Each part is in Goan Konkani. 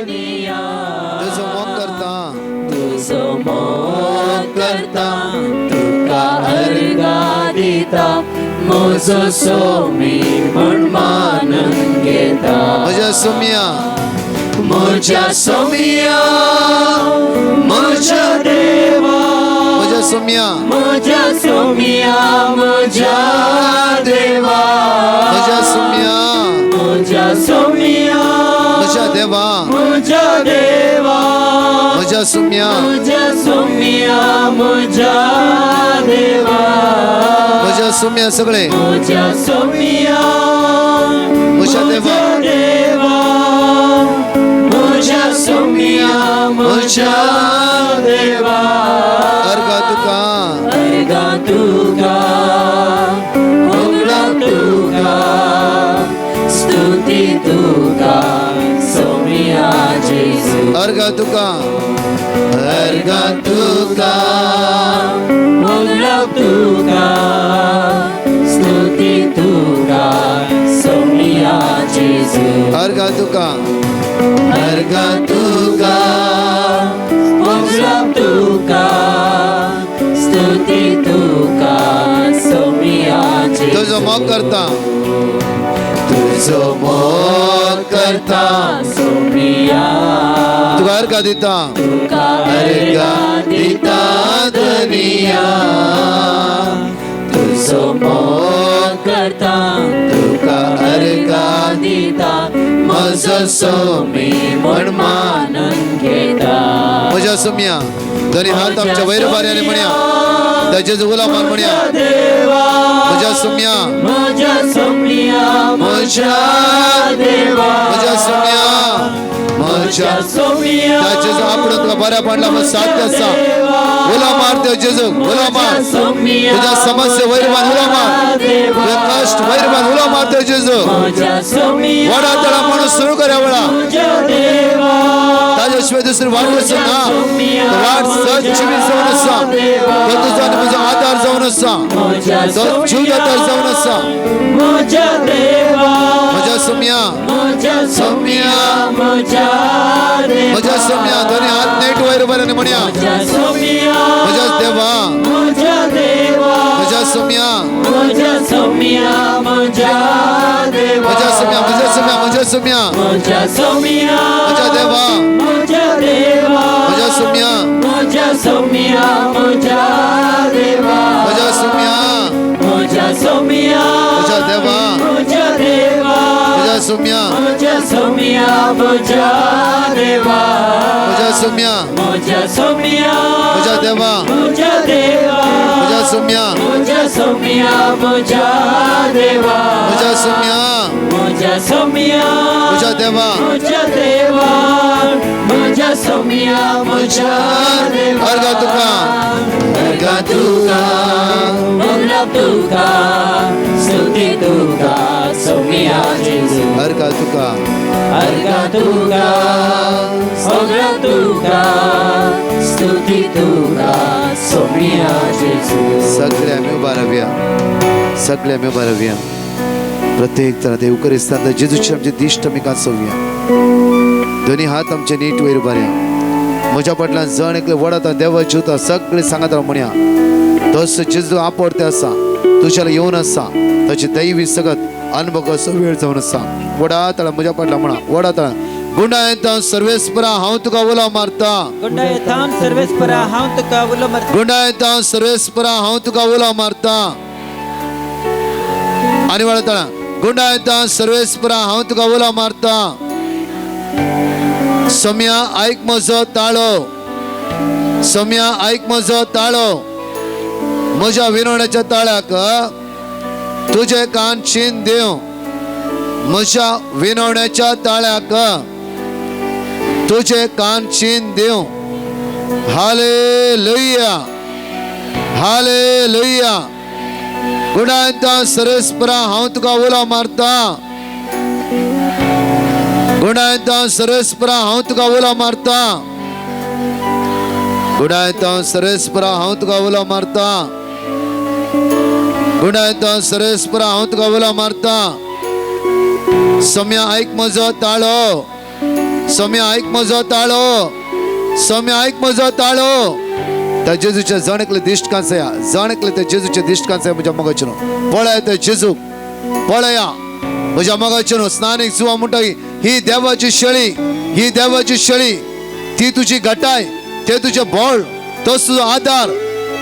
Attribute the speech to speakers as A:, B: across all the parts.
A: धनिया.
B: तुजो मोग करता.
A: तुजो मोग करता, तुका अर्गा दिता, म्हजो सोमी म्हण मानून घेता.
B: म्हज्या सोमया.
A: म्हज्या सोमिया, म्हज्या देवा.
B: म्हज्या सोमया.
A: म्हज्या सोमिया, म्हज्या देवा.
B: म्हज्या सोमया.
A: म्हज्या सोमिया.
B: म्हज्या देवा.
A: म्हज्या देवा.
B: म्हज्या सोमया.
A: म्हज्या सोमिया, म्हज्या देवा.
B: म्हज्या सोमया सगळे.
A: म्हज्या सोमिया.
B: म्हज्या देवा.
A: देवा, म्हज्या सोमिया, म्हज्या देवा.
B: अर्गा तुका.
A: अर्गा तुका, होगडाक तुका, स्तुती तुका, सोमिया जेजू.
B: अर्गा तुका, अर्गा तुका.
A: होगडाक तुका, स्तुती तुका, सोमिया जेजू.
B: अर्गा तुका, अर्गा तुका.
A: होगडाक तुका, स्तुती तुका, सोमिया जेजू.
B: तुजो मोग करता, तुजो मोग करता.
A: सोमिया.
B: तुका अर्गा दिता.
A: तुका
B: अर्गा दिता धनिया. तुजो मोग
A: करता.
B: तुका अर्गा
A: दिता,
B: म्हजो सोमी म्हण
A: मानून घेता.
B: म्हज्या सोमया, दोनी हात आमच्या वयर बाऱ्याने म्हणया, ताचे उला मार म्हणया.
A: देवा.
B: म्हज्या सोमया.
A: म्हज्या सोमिया, म्हज्या देवा.
B: म्हज्या सोमया, म्हज्या
A: सोमिया.
B: ताचे आपण तुका बऱ्या पडला मग साध्य आसा. उला मार त्या जेजूक, उला मार. तुझ्या समस्या वयर मान, उला मार. तुझे कष्ट वयर मान, उला मार त्या जेजूक.
A: म्हज्या सोमिया.
B: वडा तळा म्हणून सुरू करा वडा.
A: म्हज्या देवा.
B: ताज्या दुसरी वाट वचून ना, तो वाट सहज जिवीत जावन आसा. तो तुजो आनी म्हजो आदार जावन आसा. तो जीवदातार जावन आसा.
A: म्हज्या देवा.
B: म्हज्या सोमया.
A: म्हज्या सोमिया, म्हज्या देवा.
B: म्हज्या सोमया, दोनी हात नेट वयर बरे म्हणया.
A: म्हज्या सोमिया.
B: म्हज्या देवा.
A: म्हज्या देवा.
B: म्हज्या सोमया.
A: म्हज्या सोमिया, म्हज्या देवा.
B: म्हज्या सोमया, म्हज्या सोमया, म्हज्या सोमया.
A: म्हज्या सोमिया.
B: म्हज्या देवा.
A: म्हज्या देवा.
B: म्हज्या सोमया.
A: म्हज्या सोमिया, म्हज्या देवा.
B: म्हज्या सोमया.
A: म्हज्या सोमिया.
B: म्हज्या देवा.
A: म्हज्या देवा.
B: म्हज्या सोमया.
A: म्हज्या सोमिया, म्हज्या देवा.
B: म्हज्या सोमया.
A: म्हज्या सोमिया.
B: म्हज्या देवा.
A: म्हज्या देवा.
B: म्हज्या सोमया.
A: म्हज्या सोमिया, म्हज्या देवा.
B: म्हज्या सोमया.
A: म्हज्या सोमिया.
B: म्हज्या देवा.
A: म्हज्या देवा. म्हज्या सोमिया, म्हज्या देवा.
B: अर्गा तुका, अर्गा तुका.
A: होगडाक तुका, स्तुती तुका, सोमिया जेजू.
B: अर्गा तुका.
A: अर्गा तुका, होगडाक तुका, स्तुती तुका, सोमिया जेजू.
B: सगळे आमी उबा रावया, सगळे आमी उबा रावया. प्रत्येक जाण देव करिस्तान जेजूची आमची दिश्ट आमी कांसोवया. दोनी हात आमचे नीट वयर उबारया. म्हज्या फाटल्यान जण एकले वडता देवा जिवता सगळे सांगत राव म्हणया. तसो जेजू आपडते आसा, तुज्याला येवन आसा, ताची दैवी सगत अनुभव वेळ जावन आसा. वडा तळा म्हज्या फाटल्यान म्हणा, वडा तळा. गुंडायता सर्वेस्परा हांव तुका उलो मारता.
C: गुंडायतान सर्वेस्परा हांव तुका उलो मारता.
B: गुंडायता सर्वेस्परा हांव तुका उलो मारता. आनी वडा गुंडायता सर्वेस्परा हांव तुका उलो मारता. सोम्या ऐक म्हजो ताळो, सोम्या ऐक म्हजो ताळो. म्हज्या विनवण्याच्या ताळ्याक तुजे कान चीन दिव. म्हज्या विनवण्याच्या ताळ्याक तुजे कान चीन दिव. Hallelujah, hallelujah. गुणायता सर्वेस्परा हांव तुका उलो मारता. गुणायता सर्वेस्परा हांव तुका उलो मारता. गुणायता सर्वेस्परा हांव तुका उलो मारता. गुणायता सर्वेस्परा हांव तुका उलो मारता. सम्या ऐक म्हजो ताळो. सोम्या आयक म्हजो ताळो, सोम्या आयक म्हजो ताळो. त्या जेजूच्या जण एकले दिश्ट कांसया, जण एकले त्या जेजूच्या दिश्ट कांसया. म्हज्या मोगाचें पळया त्या जेजूक पळया. म्हज्या मोगाचें स्नानीक जुवा म्हणटा ही देवाची शेळी, ही देवाची शेळी, ती तुजी घटाय, ते तुजें बळ, तोच तुजो आदार.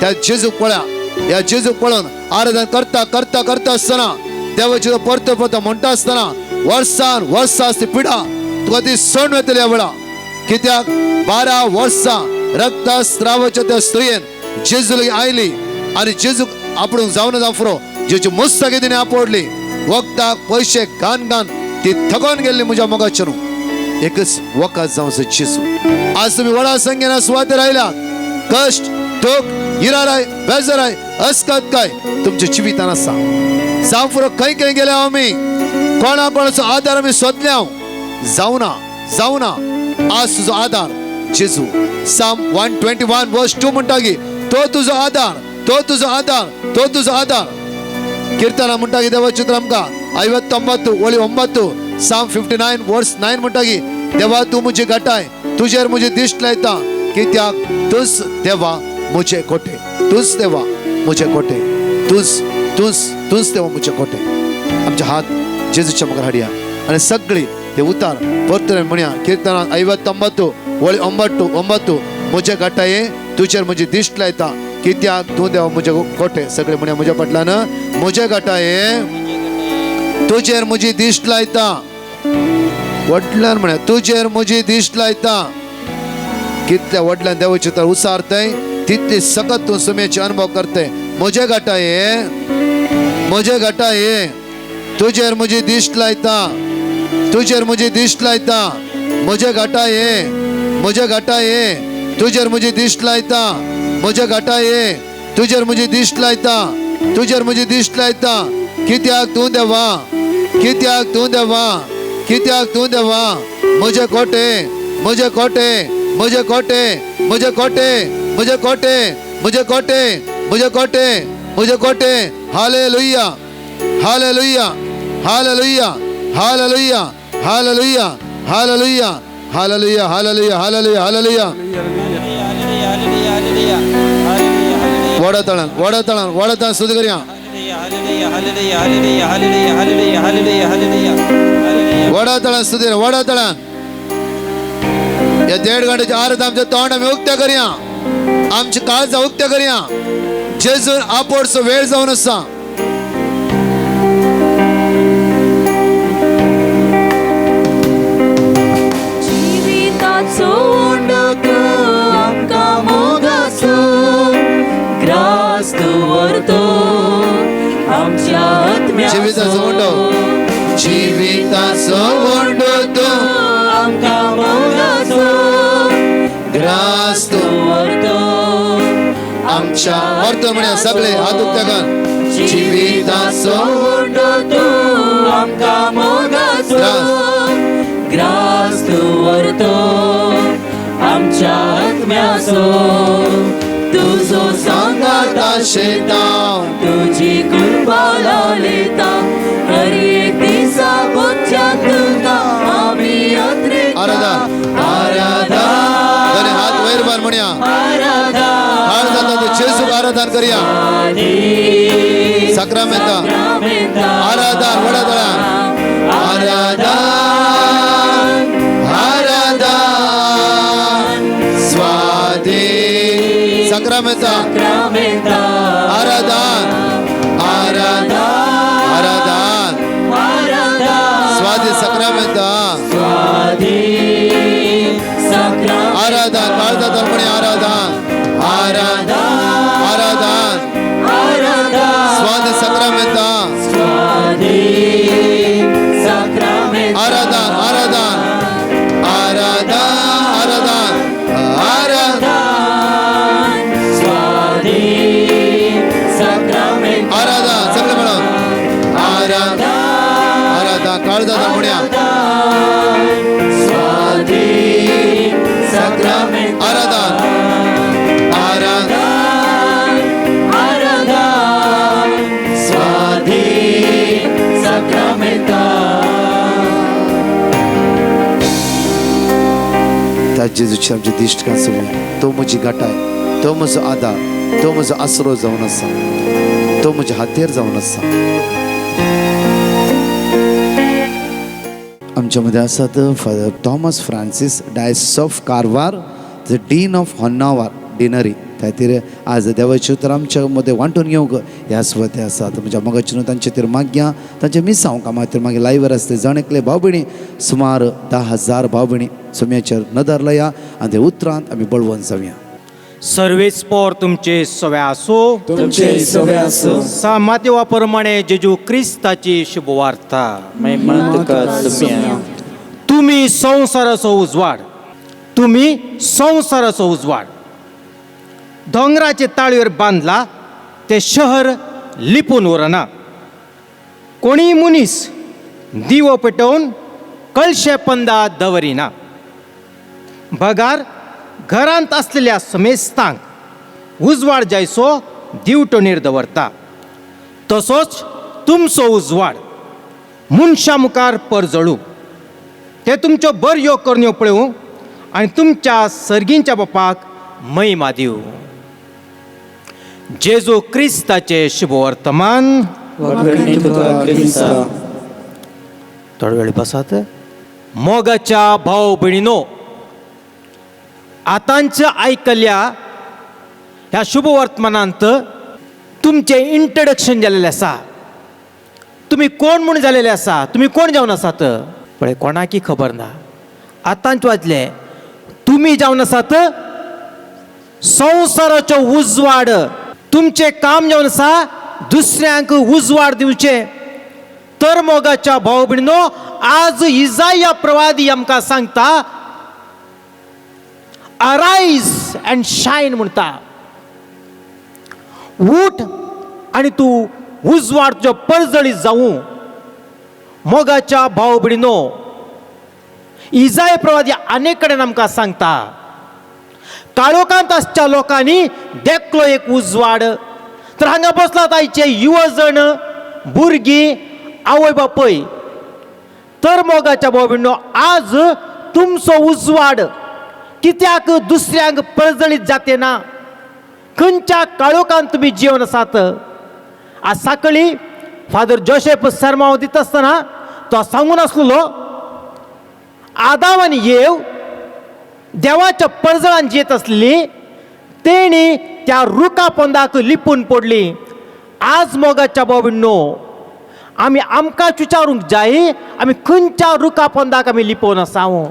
B: त्या जेजूक पळया. ह्या जेजूक पळोवन आराधन करता करता करता आसतना देवाचे परतो परतो म्हणटा आसतना वर्सान वर्सां ती पिडा तुका ती सोडून वतली ह्या वेळा. कित्याक 12 वर्सां रक्तस्रावाच्या त्या स्त्रियेन जेजू लागीं आयली आनी जेजूक आपणूंक जावन जावं फुरो जेजू मुस्ताकी तिणें आपडली. वखदाक पयशे घान घान ती थकोन गेल्ली. म्हज्या मोगाचें न्हू एकच वखद जावचो जेजू. आज तुमी व्हडा संख्येन सुवातेर आयल्यात. कश्ट, दुख, हिराराय, बेजाराय, अस्कत काय तुमच्या जिवितान आसा. जावं फुरो खंय खंय गेले आमी, कोणा कोणाचो आदार आमी सोदले. जावना जावना आज तुजो आदार जेजू. Psalm 121 verse 2 म्हणटा की तो तुजो आदार, तो तुजो आदार, तो तुजो आदार. कीर्तना म्हणटा की देवाचें उतर आमकां 59 ओळी 9, Psalm 59 verse 9 म्हणटा की देवा तूं म्हजी घटाय, तुजेर म्हजी दिश्ट लायता, कित्याक तूंच देवा म्हजे कोटे, तूंच देवा म्हजे कोटे, तूंच तूंच तूंच देवा म्हजे कोटे. आमचे हात जेजूच्या मुखार हाडया आनी सगळी ते उतार परतून म्हणया. कीर्तना 59 ओळी 9 म्हजे घटाये तुजेर म्हजी दिश्ट लायता, कित्याक तूं देवा म्हजे कोटे. सगळे म्हणया म्हज्या फाटल्यान, म्हजे घटाये तुजेर म्हजी दिश्ट लायता. व्हडल्यान म्हळ्या तुजेर म्हजी दिश्ट लायता. कितल्या व्हडल्यान देवाचे तर उसारतय तितली सकत तूं सुमेचे अनुभव करतय. म्हजे घटाये, म्हजे घटाये तुजेर म्हजी दिश्ट लायता, तुजेर म्हजी दिश्ट लायता. म्हजे घटाये, म्हजे घटाये तुजेर म्हजी दिश्ट लायता. म्हजे घटाये तुजेर म्हजी दिश्ट लायता, तुजेर म्हजी दिश्ट लायता. कित्याक तूं देवा, कित्याक तूं देवा, कित्याक तूं देवा म्हजे कोटे, म्हजे कोटे, म्हजे कोटे, म्हजे कोटे, म्हजे कोटे, म्हजे कोटे, म्हजे कोटे, म्हजे कोटे. Hallelujah, hallelujah, hallelujah, hallelujah, hallelujah, hallelujah, hallelujah, hallelujah, hallelujah, hallelujah. वडतळण वडतळण वडतळण सुरू करूया. वडतळण सुरू वडतळण. या 1.5 घंट्याच्या आरत आमच्या तोंड आमी उक्त्या करूया, आमची काळजां उक्त्या करूया. जेजून आपोडचो वेळ जावन आसा.
A: जिविताचो उंडो आमकां मोगाचो ग्रास दवरतो आमच्या आत्म्याचो.
B: जिविताचो उंडो, जिविताचो उंडो तूं
A: आमकां मोगाचो
B: ग्रास
A: दवरतो
B: आमच्या. व्हरतो म्हणया सगळे हात उक्त्या कर.
A: जिविताचो उंडो तूं आमकां मोगाचो ग्रास दवरतो आमच्या आत्म्याचो. तुजो
B: सांगात शेतां
A: तुजी कृपा लालिता हर एक दिसा बुद्ध्या तुका आमी यात्रेता.
B: आराधन
A: आराधन,
B: दोनी हात वयर बार म्हणया.
A: आराधन,
B: हाड जाता ते जेजूक आराधन करया. साक्रामेंता आराधन वडा. आराधन आराधन स्वादी साक्रामेंता आराधन आराधन आराधन स्वादी साक्रामेंता आराधन काळजा म्हणे आराधन आराधन आराधन स्वादी साक्रामेंता आराधन आराधन आराधन आराधन आराधन आराधन सगळे म्हणून आराधन आराधन काळजा म्हणया. आराधन आराधन त्या जेजूची आमची दिश्ट कांसोवया. तो म्हजी घटाय, तो म्हजो आदार, तो म्हजो आसरो जावन आसा, तो म्हज्या हातेर जावन आसा. आमच्या मदें आसात Father Thomas Francis, diocese of Karwar, the dean of Honnavar deanery. त्या खातीर आज देवाचें उतर आमच्या मदें वांटून घेवंक ह्या सुवाते आसात. म्हज्या मोगाचें तांचे खातीर मागया, तांचे मिसांव कामा खातीर मागीर लायव्हर आसते जण एकले भाव भयणी, सुमार 10,000 भाव भयणी सोम्याचेर नदर लाया आनी ते उतरांत आमी बळवंत जावया.
D: सर्वेस्पोर तुमचे सवे आसो.
A: तुमचे सवे आसो.
D: सामातेवा प्रमाणे जेजू क्रिस्ताची शुभवार्ता.
C: महिमा तुका सुम्या.
D: तुमी संवसाराचो उजवाड, तुमी संवसाराचो उजवाड. दोंगराचे ताळयेर बांदला ते शहर लिपून उरना. कोणीय मनीस दिवो पेटोवन कळशे पंदा दवरिना, बगार घरांत आसलेल्या समेस्तांक उजवाड जायसो दिवटणीर दवरता. तसोच तुमचो उजवाड मनशां मुखार परजळू, ते तुमच्यो बऱ्यो करण्यो पळोवं आनी तुमच्या सर्गींच्या बापाक महिमा दिवं. जेजू क्रिस्ताचें शुभवर्तमान.
A: वाखणी तुका क्रिस्ता.
D: थोडो वेळ बसात. मोगाच्या भाव भयणीनो, आतांच्या आयकल्या ह्या शुभवर्तमानांत तुमचें इंट्रोडक्शन जालेलें आसा. तुमी कोण म्हूण जालेले आसा, तुमी कोण जावन आसात पळय कोणाकी खबर ना. आतांच वाजलें, तुमी जावन आसात संवसाराचो उजवाड. तुमचें काम जावन आसा दुसऱ्यांक उजवाड दिवचें. तर मोगाच्या भाव भयणीनो, आज इजाया प्रवादी आमकां सांगता, अरायज अँड शायन म्हणटा. उठ आनी तूं उजवाड तुजो परजळीत जावूं. मोगाच्या भाव भयणीनो, इजाय प्रवादी अनेक कडेन आमकां सांगता, काळोखांत आसच्या लोकांनी देखलो एक उजवाड. तर हांगा बसलात आयचे युवजण, भुरगीं, आवय बापूय. तर मोगाच्या भाव भयणीनो, आज तुमचो उजवाड कित्याक दुसऱ्यांक परजळीत जाते ना? खंयच्या काळोखांत तुमी जिवन आसात? आज साकळी फादर जोसेफ सरमाव दिता आसतना तो सांगून आसलेलो, आदाव आनी येव देवाच्या परजळान जियेत आसलेली, तेणी त्या रुखा पोंदाक लिपून पडली. आज मोगाच्या भाव भयणीनो, आमी आमकांच विचारूंक जाय, आमी खंयच्या रुखा पोंदाक आमी लिपोवन आसाव,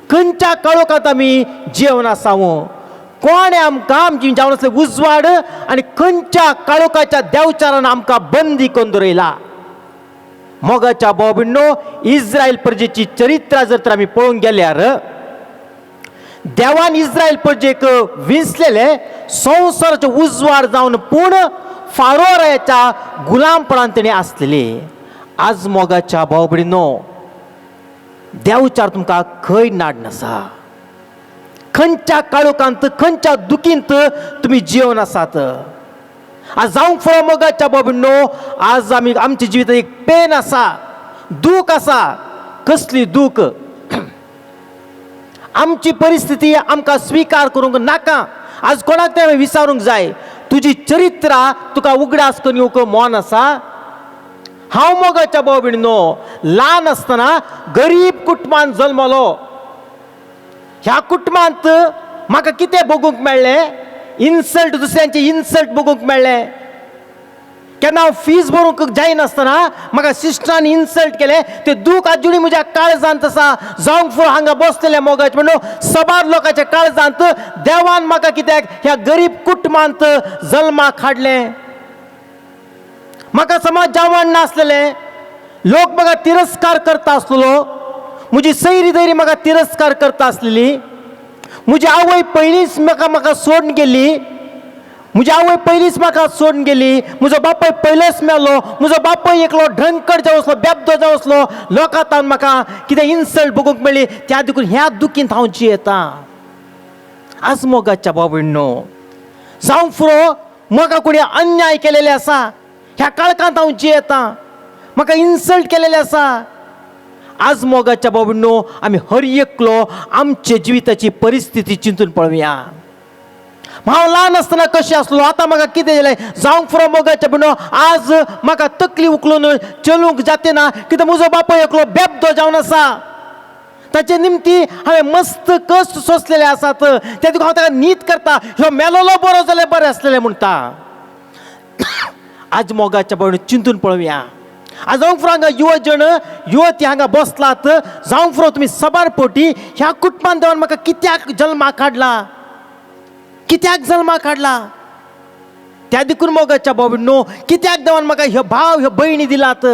D: खंयच्या काळोखांत आमी जिवन आसाव, कोणें आमकां आमची जावन आसले उजवाड आनी खंयच्या काळोखाच्या देवचारान आमकां बंदी करून दवरयला. मोगाच्या भाव भयणीनो, इस्रायल प्रजेची चरित्रां जर तर आमी पळोवंक गेल्यार, देवान इस्रायल प्रजेक विंचलेले संवसाराचो उजवाड जावन, पूण फारोरायाच्या गुलामपणान तेणी आसलेली. आज मोगाच्या भाव भयणीनो, देवचार तुमकां खंय नाड नासा? खंयच्या काळोखांत, खंयच्या दुखींत तुमी जिवन आसात? आज जावंक फुडो मोगाच्या भाव भयणीनो, आज आमी आमच्या जिवितांत एक पेन आसा, दूख आसा. कसली दूख? आमची परिस्थिती आमकां स्विकार करूंक नाका. आज कोणाक तें विचारूंक जाय, तुजी चरित्रां तुका उगडास करून येवंक मोन आसा? हांव मोगाच्या भाव भयणीनो, ल्हान आसतना गरीब कुटुंबान जल्मलो. ह्या कुटुंबांत म्हाका कितें भोगूंक मेळ्ळें? इन्सल्ट, दुसऱ्यांचे इन्सल्ट भोगूंक मेळ्ळें. केन्ना हांव फीज भरूंक जायनासतना म्हाका सिस्टरान इन्सल्ट केलें, ते दूख आजुनूय म्हज्या काळजांत आसा. जावंक फुडो हांगा बसलेल्या मोगाचे म्हणून सबार लोकांच्या काळजांत, देवान म्हाका कित्याक ह्या गरीब कुटुंबांत जल्माक हाडलें? म्हाका समाज जेवण नासलेलें, लोक म्हाका तिरस्कार करता आसलेलो, म्हजी सैरी दैरी म्हाका तिरस्कार करता आसलेली. म्हजी आवय पयलींच म्हाका म्हाका सोडून गेली, म्हजी आवय पयलींच म्हाका सोडून गेली. म्हजो बापूय पयलोच मेलो. म्हजो बापूय एकलो ड्रंकड जावन आसलो, बेबदो जावन आसलो. लोकां म्हाका कितें इन्सल्ट भोगूंक मेळ्ळी, त्या देखून ह्या दुखींत हांव जियेतां. आज मोगाच्या भाव, जावंक फुरो म्हाका कोणी अन्याय केलेले आसा, ह्या काळखांत हांव जियेतां, म्हाका इन्सल्ट केलेले आसा. आज मोगाच्या बाबींनो आमी हर एकलो आमचे जिविताची परिस्थिती चिंतून पळोवया. हांव ल्हान आसतना कशें आसलो, आतां म्हाका कितें जालें जावंक फुरो मोगाच्या बाबींनो. आज म्हाका तकली उखलून चलूंक जाते ना, कित्याक म्हजो बापूय एकलो बेबदो जावन आसा. ताचे निमती हांवें मस्त कश्ट सोंसलेले आसात, त्या देखून हांव ताका न्हीद करता, ह्यो मेलोलो बरो जाल्यार बरें आसलेलें म्हणटा. आज मोगाच्या बाबींनो चिंतून पळोवया. आज जावंक फुरो हांगा युवजण युवती हांगा बसलात, जावंक फुरो तुमी सबार पोटी ह्या कुटुंबान देवान म्हाका कित्याक जल्माक काडला, कित्याक जल्माक काडला. त्या देखून मोगाच्या बाबींनो कित्याक देवान म्हाका ह्यो भाव ह्यो भयणी दिलात,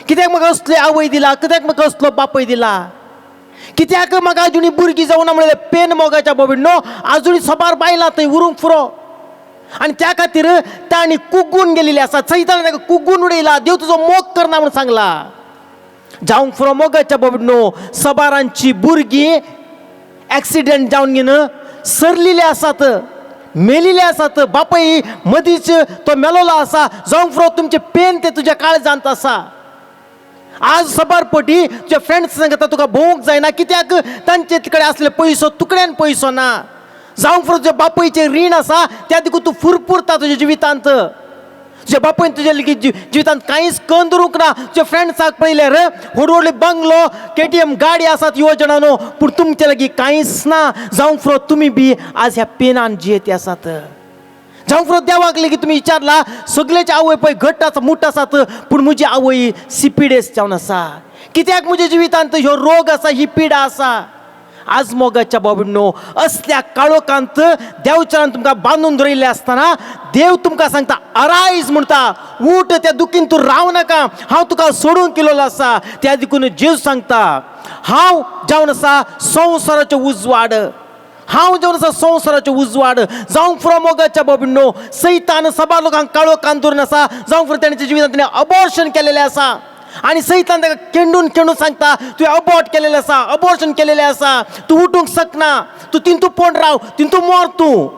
D: कित्याक म्हाका असले आवय दिला, कित्याक म्हाका असलो बापूय दिला, कित्याक म्हाका आजुनी भुरगीं जावना म्हणल्यार पेन मोगाच्या बाबींनो आजुनी सबार बायलां थंय उरूंक फुरो. आनी त्या खातीर तांणी कुगून गेलेली आसा, सैतान ताका कुगून उडयला, देव तुजो मोग करना म्हणून सांगला. जावंक फुरो मोगाच्या बाबींनो सबारांची भुरगीं एक्सिडंट जावन घेवन सरलेली आसात, मेलेले आसात, बापय मदींच तो मेलोलो आसा. जावंक फुरो तुमचें पेन तें तुज्या काळजांत आसा. आज सबार पटी तुज्या फ्रेंड्स सांगता तुका भोंवूंक जायना, कित्याक तांचे कडेन आसले पयसो तुकड्यान पयसो ना. जावंक फुरो तुज्या बापयचें रीण आसा, त्या देखून तूं फुरफुरता तुज्या जिवितांत. तुज्या बापायन तुज्या लेगीत जिवितांत कांयच कन्न दवरूंक ना. तुज्या फ्रेंड्साक पळयल्यार व्हड व्हडले बंगलो केटीएम गाडी आसात युवजणांनो, पूण तुमचे लागीं कांयच ना. जावंक फुरो तुमी बी आज ह्या पेनान जियेती आसात. जावंक फुरो देवाक लेगीत तुमी विचारला, सगळ्याचे आवय पळय घट्ट आसा मुठ आसात, पूण म्हजी आवय सिपिडेस जावन आसा. कित्याक म्हज्या जिवितांत ह्यो रोग आसा, ही पिडा आसा. आज मोगाच्या बाबींनो असल्या काळोखांत देवचरान तुमकां बांदून दवरिल्लें आसतना देव तुमकां सांगता अरायज म्हणटा, उठ, त्या दुखीन तूं राव नाका, हांव तुका सोडून केलोलो आसा. त्या देखून जेजू सांगता हांव जावन आसा संवसाराचो उजवाड, हांव जावन आसा संवसाराचो उजवाड. जावंक फुरो मोगाच्या बाबींनो सैतान सबार लोकांक काळोखांत दवरून आसा. जावंक फुरो तेणेच्या जिवितांत तेणें अबॉर्शन केलेलें आसा आनी सैतान ताका केंडून केंडून सांगता तुवें अबॉर्ट केलेलें आसा, अबॉर्शन केलेलें आसा, तूं उठूंक शकना, तूं तितू पोण राव, तितू मोर तूं.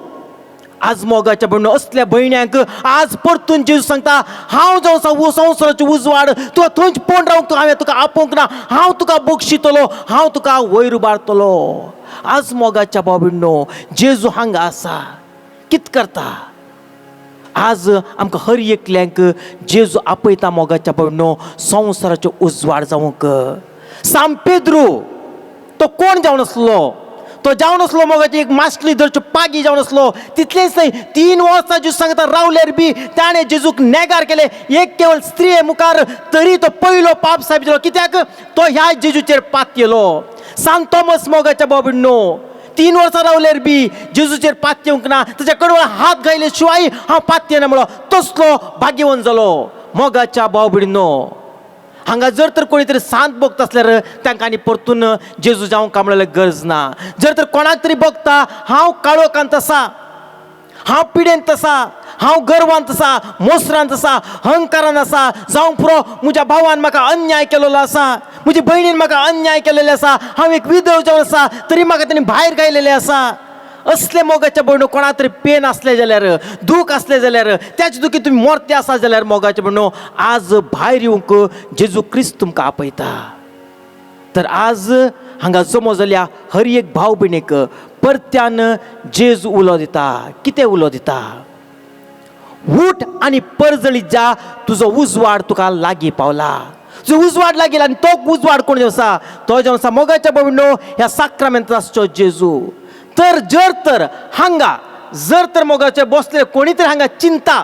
D: आज मोगाच्या भयणो असल्या भयण्यांक आज परतून जेजू सांगता हांव जावन आसा संवसाराचो उजवाड, तुका थंयच पोण रावंक हांवें तुका आपोवंक ना, हांव तुका बक्षितलो, हांव तुका वयर उबारतलो. आज मोगाच्या बाबींनो जेजू हांगा आसा, कित करता. आज आमकां हर एकल्यांक जेजू आपयता मोगाच्या बाबींनो संवसाराचो उजवाड जावंक. सांत पेद्रू तो कोण जावन आसलो, तो जावन आसलो मोगाची एक मासली धरच्यो पागी जावन आसलो. तितलेंच न्हय 3 वर्सां जेजू सांगता रावल्यार बी ताणें जेजूक नेगार केलें एक केवळ स्त्रिये मुखार, तरी तो पयलो पाप सायब जालो, कित्याक तो ह्या जेजूचेर पातयेलो. सांत थॉमस मोगाच्या बाबींनो 3 वर्सां रावल्यार बी जेजूचेर पातयेवंक ना, ताच्या कडवळ हात घायले शिवाय हांव पातयेना म्हणलो, तसलो भाग्यवंत जालो. मोगाच्या बाबींनो हांगा जर तर कोणी तरी सांत भोगता आसल्यार तांकां आनी परतून जेजू जावंक काय म्हणल्यार गरज ना. जर तर कोणाक तरी भोगता हांव काळोखांत आसा, हांव पिडेंत आसा, हांव गर्वांत आसा, मोसरांत आसा, अहंकारान आसा, जावंक पुरो म्हज्या भावान म्हाका अन्याय केलेलो आसा, म्हज्या भयणीन म्हाका अन्याय केलेलो आसा, हांव एक विधव जावन आसा तरी म्हाका तेणी भायर घायलेलें आसा. असले मोगाच्या भयणो कोणा तरी पेन आसलें जाल्यार, दूख आसलें जाल्यार, त्याच दुखी तुमी मोरते आसा जाल्यार मोगाच्या भयणो आज भायर येवंक जेजू क्रिस्त तुमकां आपयता. तर आज हांगा जमो जाल्या हर एक भाव भयणीक परत्यान जेजू उलो दिता. कितें उलो दिता? उठ आनी परजळीत जा, तुजो उजवाड तुका लागीं पावला. तुजो उजवाड लागीं आनी तो उजवाड कोण जावन आसा? तो जावन आसा मोगाच्या भयणो ह्या साक्रामेंत आसचो जेजू. तर जर तर हांगा जर तर मोगाचे बसले कोणी तरी हांगा चिंता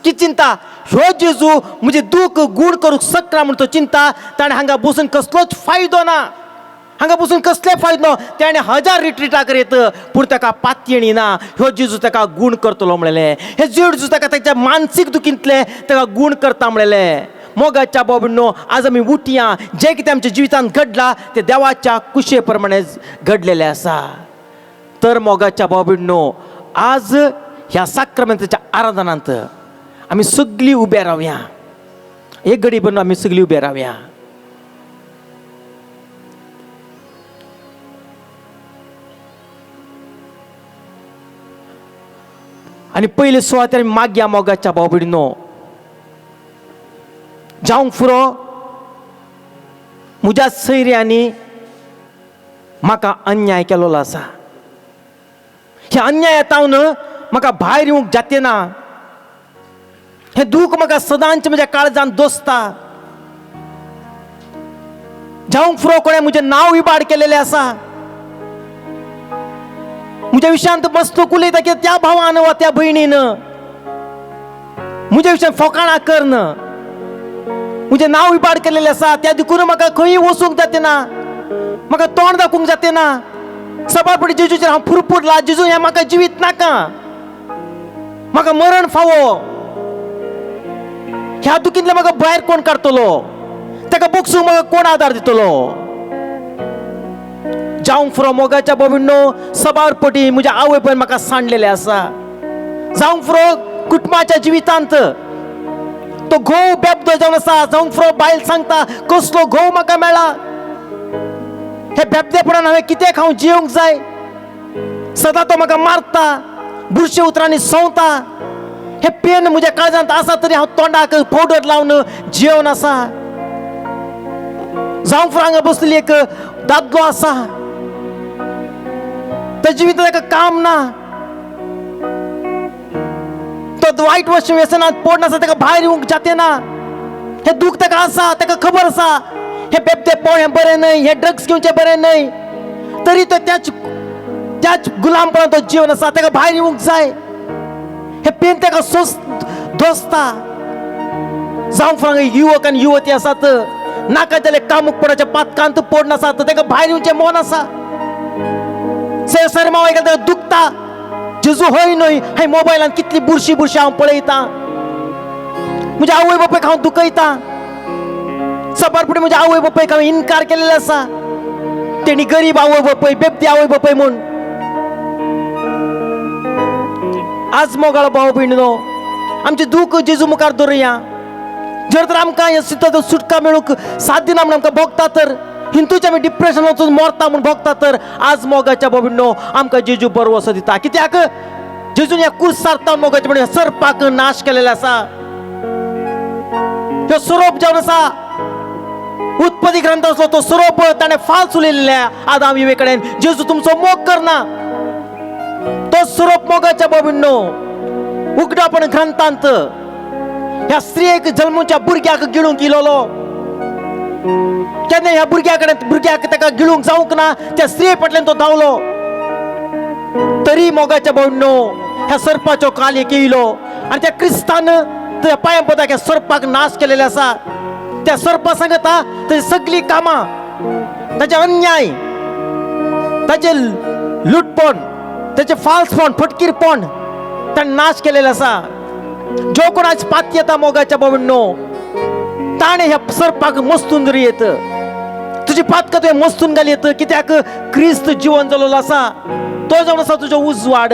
D: की चिंता ह्यो जेजू म्हजें दूख गूण करूंक शकना म्हूण तो चिंता, ताणें हांगा बसून कसलोच फायदो ना, हांगा बसून कसले फायदो ना. ताणें 1000 रिट्रिटा करीत पूण ताका पातयेणी ना ह्यो जेजू ताका गूण करतलो म्हणलें, हे जेजू ताका ताच्या मानसीक दुखींतलें ताका गूण करता म्हणलें. मोगाच्या बाबींनो आज आमी उठया, जें कितें आमच्या जिवितांत घडलां तें देवाच्या कुशे प्रमाणे घडलेलें आसा. तर मोगाच्या बाबींनो आज ह्या साक्रामेंताच्या आराधनांत आमी सगळीं उबे रावया, एक घडी बनून आमी सगळीं उबे रावया. आनी पयले सुवातेर आमी मागया मोगाच्या भाव भयणींनो, जावंक फुरो म्हज्या सैऱ्यांनी म्हाका अन्याय केलोलो आसा. ह्या अन्यायातावन म्हाका भायर येवंक जाते ना. हें दूख म्हाका सदांच म्हज्या काळजान दोसता. जावंक फुरो कोणें म्हजें नांव इबाड केलेलें आसा. म्हज्या विशयांत मस्तूक उलयता की त्या भावान वा त्या भयणीन म्हज्या विशयान फोकाणां करन म्हजें नांव इबाड केलेलें आसा. त्या देखून म्हाका खंय वचूंक जाते ना, म्हाका तोंड दाखोवंक जाते ना. सबारपटी जेजूचेर हांव पुरपुरला, जेजू हें म्हाका जिवीत नाका, म्हाका मरण फावो. ह्या दुखींतल्यान म्हाका भायर कोण काडटलो, ताका बोगसूंक म्हाका कोण आदार दितलो. जावंक फुरो मोगाच्या बोबिण्णो सबार पटी म्हज्या आवय पय म्हाका सांडलेलें आसा. जावंक फुरो कुटुंबाच्या जिवितांत तो घोव बेबदो जावन आसा. जावंक फुरो बायल सांगता कसलो घोव म्हाका मेळ्ळा, हे बेबदेपणान हांवें कितें खावं जियोंक जाय. सदां तो म्हाका मारता, बुरशे उतरांनी सोंवता. हे पेन म्हज्या काळजांत आसा तरी हांव तोंडाक पावडर लावन जियोवन आसा. जावंक फुरो हांगा बसलेली एक दादलो आसा, त्या जिवितांत ताका काम ना, तो वायट वश व्यसनात पडना आसा, ताका भायर येवंक जाते ना. हें दूख ताका आसा, ताका खबर आसा हे बेबदेपण हें बरें न्हय, हे ड्रग्स घेवचें बरें न्हय, तरी तो त्याच त्याच गुलामपणान तो जिवन आसा. ताका भायर येवंक जाय. हे पेन ताका सोस दोसता. जावंक फुरो युवक आनी युवती आसात, नाका जाल्यार कामुकपणाच्या पातकांत पडना आसात, ताका भायर येवचें मन आसा. सरमाव आयकल्यार ताका दुखता. जेजू हय न्हय, हांवें मोबायलान कितली बुरशी बुरशी हांव पळयतां, म्हज्या आवय बापायक हांव दुखयतां. सबार फुडें म्हज्या आवय बापायक हांवें इनकार केलेलो आसा. तेणी गरीब आवय बापाय, बेबदी आवय बापाय म्हूण. आज मोगाळ भाव भयणीनो, आमचें दूख जेजू मुखार दवरुया. जर तर आमकां ह्या सिद्धांत सुटका मेळूंक साथ दिना म्हूण आमकां भोगता तर, हिंदूच्या आमी डिप्रेशन वचून मरता म्हूण भोगता तर, आज मोगाच्या भाव आमकां जेजू बरो असो दिता. कित्याक जेजून ह्या कुर्सार तावन मोगाच्या भयणीनो सर्पाक नाश केलेलो आसा. ह्यो सोरोप जावन आसा उत्पत्ती ग्रंथ आसलो तो सोरोप ताणें फाल्स उलयल्ले आदाम इवे कडेन, जेजू तुमचो मोग करना. तो सोरोप मोगाच्या भाव उगडापण ग्रंथांत ह्या स्त्रियेक जल्मच्या भुरग्याक गिळूंक इलोलो. केन्ना ह्या भुरग्या कडेन भुरग्याक ताका गिळूंक जावंक ना, त्या स्त्रिये फाटल्यान तो धांवलो. तरी मोगाच्या भावनो ह्या सर्पाचो काल एक येयलो आनी त्या क्रिस्तान त्या पांया पदाक ह्या सर्पाक नाश केलेले आसा. त्या सर्पा सांगता ताजी सगळीं कामां, ताचे अन्याय, ताचे लुटपण, ताचे फाल्सपण, फटकीरपण ताणें नाश केलेले आसा. जो कोण आज पात येता मोगाच्या भावनो ताणें ह्या सर्पाक मस्तून जरी येत, तुजी पातकां तुवें मस्तून घाली येत. कित्याक क्रिस्त जिवन जालोलो आसा, तो जावन आसा तुजो उजवाड.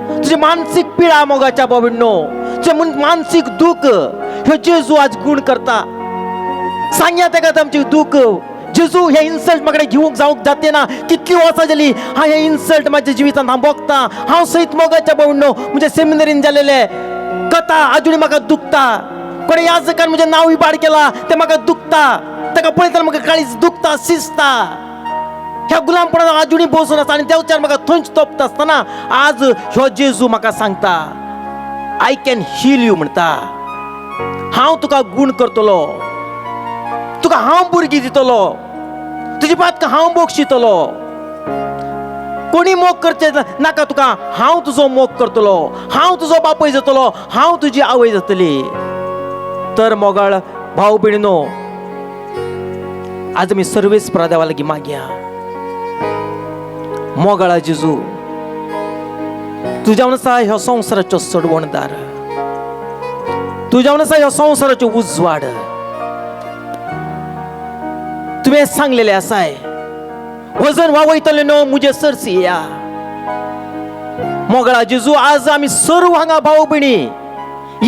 D: तुजी मानसीक पिडा मोगाच्या भावनो, तुजें मानसीक दूख ह्यो जेजू आज गूण करता. सांगया ताका आमची दूख, जेजू हे इन्सल्ट म्हाका घेवंक जावंक जाते ना. कितली वर्सां जाली हांव हे इन्सल्ट म्हाज्या जिवितांत हांव भोगता. हांव सयत मोगाच्या भावनो म्हज्या सेमिनरीन जालेले कथा आजुनी म्हाका दुखता. कोणे याजकान म्हजें नांव इबाड केला तें म्हाका दुखता. ताका पळयतना म्हाका काळीज दुखता, शिजता. ह्या गुलामपणान आजुनी बसून आसा आनी देवचार म्हाका थंयच तोपता आसतना आज ह्यो जेजू म्हाका सांगता, I can heal you म्हणटा. हांव तुका गूण करतलो, तुका हांव भुरगीं दितलो, तुजी पातकां हांव बोगशितलो. कोणी मोग करचें नाका तुका, हांव तुजो मोग करतलो, हांव तुजो बापूय जातलो, हांव तुजी आवय जातली. तर मोगाळ भाव भयणीनो, आज आमी सर्वेस देवा लागीं मागया. मोगाळा जेजू, तुज्या आसा ह्या संवसाराचो सोडवणदार, तुज्या आसा ह्या संवसाराचो उजवाड. तुवें सांगलेलें आसाय, वजन वावयतले न्हू मुजे सरसी या. मोगळा जेजू, आज आमी सर्व हांगा भाव भयणी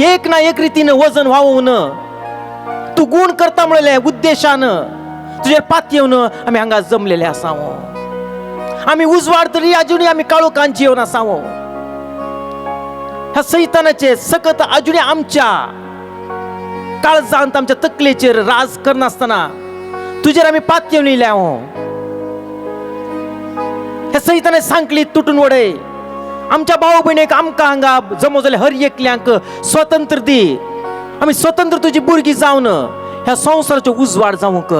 D: एक ना एक रितीन वजन व्हांवून तूं गूण करता म्हणलें उद्देशान तुजेर पात येवन आमी हांगा जमलेले आसा. आमी उजवाड तरी आजुनूय आमी काळोखान जिवन आसा. ह्या सैतानाचे सकत आजुनूय आमच्या काळजांत, आमच्या तकलेचेर राज करनासतना तुजेर आमी पातयेवन येयल्या. हे सैताने सांकली तुटून वडय. आमच्या भाव भयणीक आमकां हांगा जमो जाले हर एकल्यांक स्वतंत्र दी. आमी स्वतंत्र तुजी भुरगीं जावन ह्या संवसाराचो उजवाड जावंक,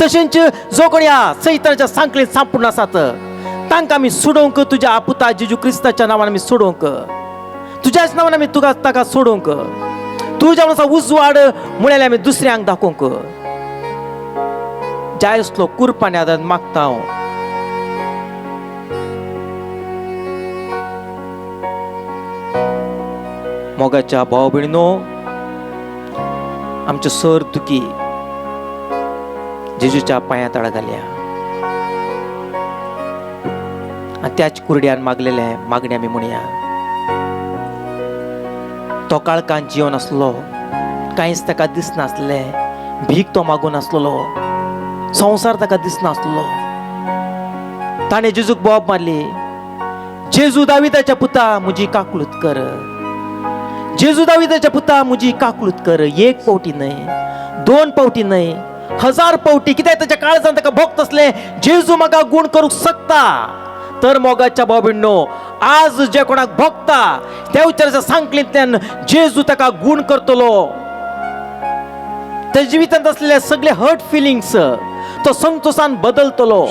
D: तशेंच जो कोण ह्या सैतानाच्या सांकळींत सांपून आसात तांकां आमी सोडोवंक तुज्या पुता जेजू क्रिस्ताच्या नांवान आमी सोडोवंक, तुज्याच नांवान आमी तुका ताका सोडोवंक, तुज्या आसा उजवाड म्हळ्यार आमी दुसऱ्यांक दाखोवंक जाय आसलो कुरपाने आदारान मागता हांव. मोगाच्या भाव भयणीनो, आमच्यो सर दुखी जेजूच्या पांया तळा घालया आनी त्याच कुरड्यान मागलेलें मागणें आमी म्हणया. तो काळखान जिवन आसलो, कांयच ताका दिसनासलें, भीक तो मागून आसलेलो, संवसार ताका दिसनासलो. ताणें जेजूक बोब मारली, जेजू दाविदाच्या पुता म्हजी काकलूत कर, जेजू दाविदाच्या पुता म्हजी काकलूत कर. एक पावटी न्हय, दोन पावटी न्हय, 1000 पावटी. कित्याक ताच्या काळजान ताका भोगत आसलें जेजू म्हाका गूण करूंक शकता. तर मोगाच्या भाव भयणीनो, आज जे कोणाक भोगता त्या उच्चाराच्या सांकलींतल्यान जेजू ताका गूण करतलो. त्या जिवितांत असलेले सगळे हर्ट फिलिंग्स तो संतोषान बदलतलो.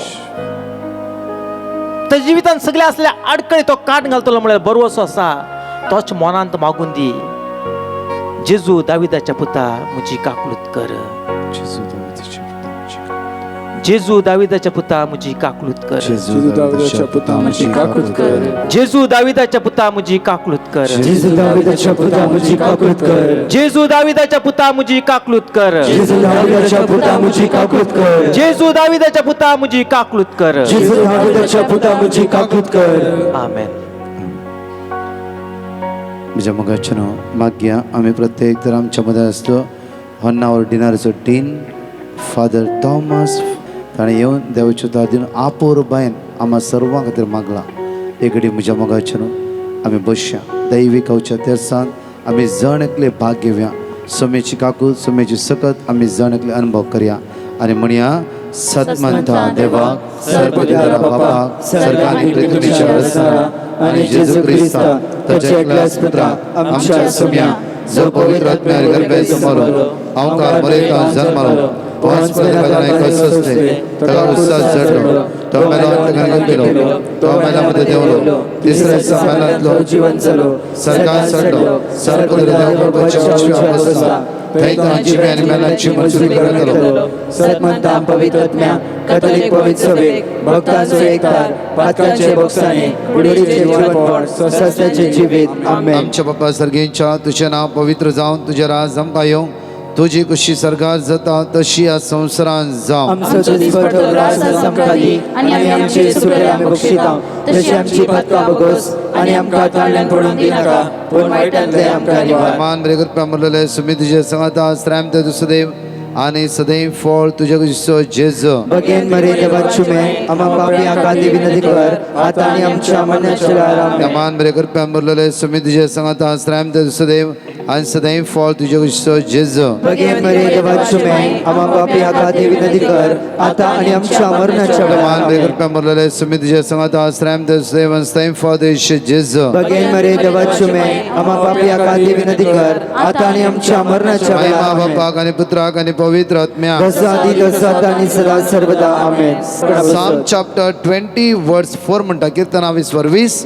D: त्या जिवितांत सगळे असले आडखळी तो काट घालतलो. म्हळ्यार बरोसो आसा तोच मनांत मागून दी, जेजू दाविदाच्या पुता म्हजी काकलूत कर, जेजू दाविदाच्या पुता म्हजी काकलूत कर,
A: जेजू दाविदाच्या पुता म्हजी काकूत कर,
D: जेजू दाविदाच्या पुता म्हजी काकलूत कर,
A: जेजू दाविदाच्या पुता म्हजी काकूत कर,
D: जेजू दाविदाच्या पुता म्हजी काकलूत कर,
A: जेजू दाविदाच्या पुता म्हजी काकूत कर,
D: जेजू दाविदाच्या पुता म्हजी काकलूत कर,
A: जेजू दाविदाच्या पुता म्हजी काकूत कर.
D: आमेन.
B: म्हज्या मोगाचें न्हू मागया आमी प्रत्येक तर आमच्या मदें आसलो होन्नावर डिनारचो डीन फादर थॉमस ताणें येवन देवाच्यो दार दिवन आपोरबायन आमा सर्वां खातीर मागलां. एक घडी म्हज्या मोगाचें न्हू आमी बसया दैवी खावच्या तेरसान आमी जण एकले भाग घेवया. सोमेची काकूत सोमेची सकत आमी जण एकले अनुभव करया आनी म्हणया, सतमंता देवाक सर्वदेवा बापाक सर्गानी पृथ्वीच्या रचणारा आनी जेजू क्रिस्ता ताच्या एकल्याच पुत्राक आमच्या सोम्या जो पवित्र आत्म्यार गर्भे जमालो अवकार मरेता जन्मालो पांच पदे ताका उत्साह चडलो तो मेलो ताका केलो तो मेला मध्ये देवलो तिसऱ्या दिसा मेलांतलो
A: जीवन जालो
B: सरकार चडलो सर्व उजव्या बसला थंय तो जिवे आनी मेलांची मजुरी करतलो.
A: सतमंता पवित्र आत्म्या कथलिक पवित्र सभेक भक्तांचो एकतार पातकांचे बोगसाणे कुडीचे जीवनपण स्वस्थाचे जिवीत. आमेन.
B: आमच्या बापा सर्गेंच्या तुझें नांव पवित्र जावन तुजें राज आमकां येवं, तुजी कुशी सर्गात जाता तशी ह्या संवसारांत जावं.
A: आमचो दिसपट्टो ग्रास आज आमकां दी आनी आमी आमचे सुकले आमी बक्षिता तशी आमची पातकां बगोस आनी आमकां ताळल्यान पडूंक दिनाका पूण वायटांतले आमकां निवार.
B: मान बरे कृपा मुरलेले सुमी तुझे संगता श्राम ते सदैव आनी सदैव फळ तुझ्या कुशीचो जेजू.
A: बगेन मरे देवा चुमे आमा पापी आका दी विनंती कर आता आनी आमच्या मरणाच्या वेळार. आमेन.
B: मान बरे कृपा मुरलेले सुमी तुझे संगता श्राम ते सदैव आनी सदैव फळ तुझ्या कुशीचो जेजू.
A: बगेन मरे देवा चुमे आमा पापी आका दी विनंती कर आता आनी आमच्या मरणाच्या वेळार.
B: मान बरे
A: आमेन.
B: कृपा मुरलेले सुमी तुझे संगता श्राम ते सदैव आनी सदैव फळ तुझ्या जेजू.
A: बगेन मरे देवा चुमे आमा पापी आका दी विनंती कर आता आनी आमच्या मरणाच्या
B: महिमा
A: वेळार. आमेन.
B: बापाक आनी पुत्राक आनी पवित्र आत्म्या.
A: जसं आधी तसं आता आणि सदा सर्वदा. आमेन.
B: साम चॅप्टर 20 वर्स 4 म्हणटा, किर्तना 20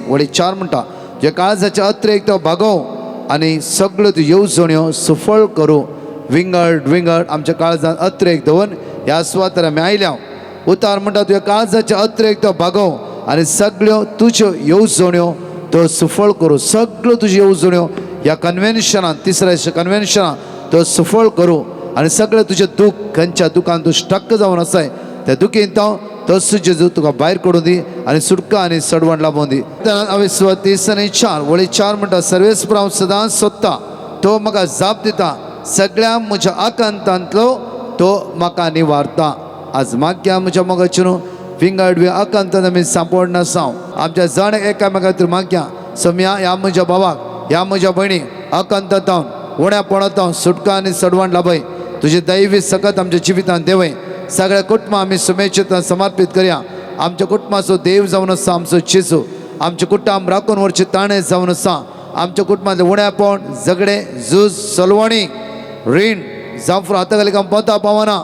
B: वडी 4 म्हणटा, जे काळजाचे अत्रेक तो भागोव आनी सगळ्यो त्यो येवजण्यो सफळ करूं. विंगड विंगड आमच्या काळजान अत्रेक दवरून ह्या सुवातार आमी आयल्या. उतार म्हणटा तुज्या काळजाचे अत्रेक तो भागोव आनी सगळ्यो तुज्यो येवजण्यो तो सफळ करूं. सगळ्यो तुज्यो येवजण्यो ह्या कन्व्हेन्शनान तिसऱ्या कन्व्हेन्शनान तो सफळ करूं आनी सगळें तुजें दूख खंयच्या दुखान तूं स्टक जावन आसाय त्या दुखीन तो तसो जेजू तुका भायर काडून दी आनी सुटका आनी सडवण लाबोवन दी. हांवें 30 आनी 4 वळी 4 म्हणटा, सर्वेस्पर हांव सदांच सोदता तो म्हाका जाप दिता, सगळ्या म्हज्या आकांतांतलो तो म्हाका निवारता. आज मागया म्हज्या मोगाचें न्हू विंगड विंगड आकांतांत आमी सांपडनासांव. आमच्या जण एकामेका खातीर मागया सम्या ह्या म्हज्या भावाक ह्या म्हज्या भयणीक आकांतांत उण्या पणांत सुटका आनी सडवण लाभय. तुजें दैवी सकत आमच्या जिवितांत देवय. सगळ्या कुटुंबां आमी सुमेच्छेतान समर्पीत करया. आमच्या कुटुंबाचो देव जावन आसा आमचो जेजू. आमच्या कुटुंब राखून व्हरचे ताणें जावन आसा. आमच्या कुटुंबांतलें उण्यापण, झगडे, झूज, सलवणी, रीण जांव हाता खाली काम पोता पावना,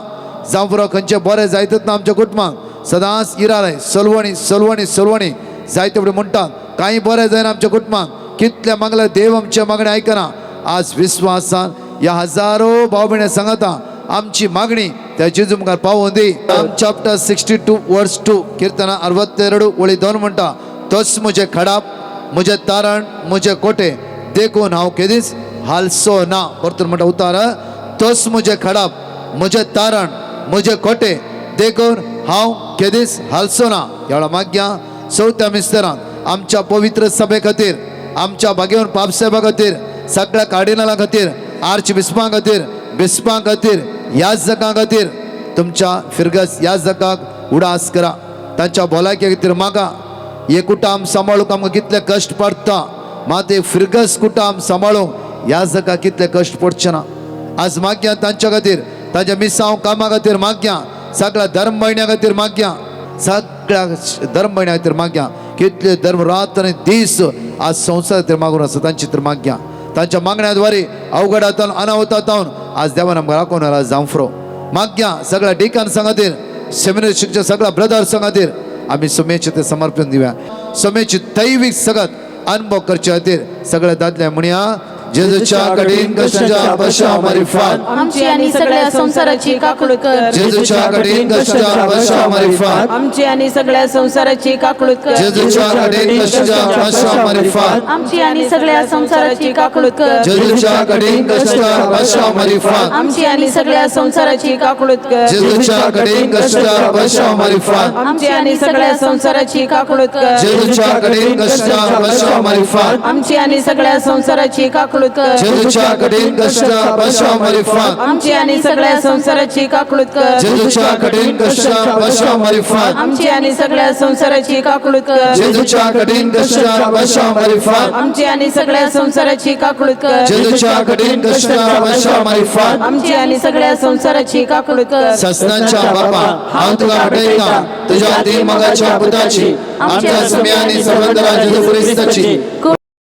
B: जांव खंयचे बरें जायतच ना. आमच्या कुटुंबाक सदांच इराय सलवणी सलवणी सलवणी जायते फुडें म्हणटा कांय बरें जायना आमच्या कुटुंबाक. कितल्या मागल्या देव आमच्या मागणें आयकना. आज विस्वासान ह्या हजारो भाव भयणी सांगता आमची मागणी त्या जेजू मुखार पावोवन दी. चॅप्टर 62 वर्स 2, किर्तना 62 वळी 2 म्हणटा, तोच म्हजें खडाप, म्हजें तारण, म्हजें कोटे, देखून हांव केदीच हालसो ना. परतून म्हणटा उतार, तोच म्हजें खडाप, म्हजें तारण, म्हजें कोटे, देखून हांव केदीच हालसो ना. ह्या वेळार मागया चवथ्या मिस्तरान आमच्या पवित्र सभे खातीर, आमच्या भाग्यवन पापसाहेबा खातीर, सगळ्या कार्डिनला खातीर, आर्च बिस्पां खातीर, बिस्पां खातीर, याजकां खातीर, तुमच्या फिरगस याजकाक उडास करा. तांच्या भलायके खातीर मागा. हे कुटाम सांबाळूंक आमकां कितले कश्ट पडटा, मात एक फिरगस कुटाम सांबाळूंक याजकाक कितले कश्ट पडचे ना. आज मागया तांच्या खातीर, तांच्या मिसांव कामा खातीर मागया, सगळ्या धर्म भयण्या खातीर मागया, सगळ्या धर्म भयण्या खातीर मागया. कितले धर्म रात आनी दीस आज संवसार खातीर मागून आसा तांची तर मागया. तांच्या मागण्याद्वारे अवघडांत अनावतांत आज देवान आमकां राखून व्हेला जांफ्रो मागया. सगळ्या डिकान खातीर, सेमिनरी शिक्षक सगळ्या ब्रदर्सां खातीर आमी सुमेचे ते समर्पण दिवया. सुमेची दैवीक सगत अनुभव करचे खातीर सगळ्या दादल्या म्हणया, जेजूच्या कठीण कष्टाच्या पश्चात मारिफात
E: आमची आणि सगळ्या संसाराची काकळूत कर.
B: जेजूच्या कठीण कष्टाच्या पश्चात मारिफात
E: आमची आणि सगळ्या संसाराची काकळूत कर.
B: जेजूच्या कठीण कष्टाच्या पश्चात मारिफात
E: आमची आणि सगळ्या संसाराची काकळूत कर.
B: जेजूच्या कठीण कष्टाच्या पश्चात मारिफात
E: आमची आणि सगळ्या संसाराची काकळूत कर.
B: जेजूच्या कठीण कष्टाच्या पश्चात मारिफात
E: आमची आणि सगळ्या संसाराची काकळूत कर.
B: जेजूच्या कठीण कष्टाच्या पश्चात मारिफात
E: आमची आणि सगळ्या संसाराची काकळूत कर.
B: जेजूच्या कठीण कष्टाच्या पश्चात मारिफात
E: आमची आणि सगळ्या संसाराची काकळूत कर.
B: जेजूच्या कठीण कष्टाच्या पश्चात मारिफात
E: आमची आणि सगळ्या संसाराची काकळूत कर.
B: जेजूच्या कठीण कष्टाच्या पश्चात मारिफात
E: आमची आणि सगळ्या संसाराची काकळूत कर.
B: जेजूच्या कठीण कष्टाच्या पश्चात मारिफात
E: आमची आणि सगळ्या संसाराची काकळूत कर.
B: ससनाच्या बापा, हांव तुका भेटयता तुझ्या तीन मगाच्या पुताची, आमच्या सुम्या आणि सर्वंतरा जेजू क्रिस्ताची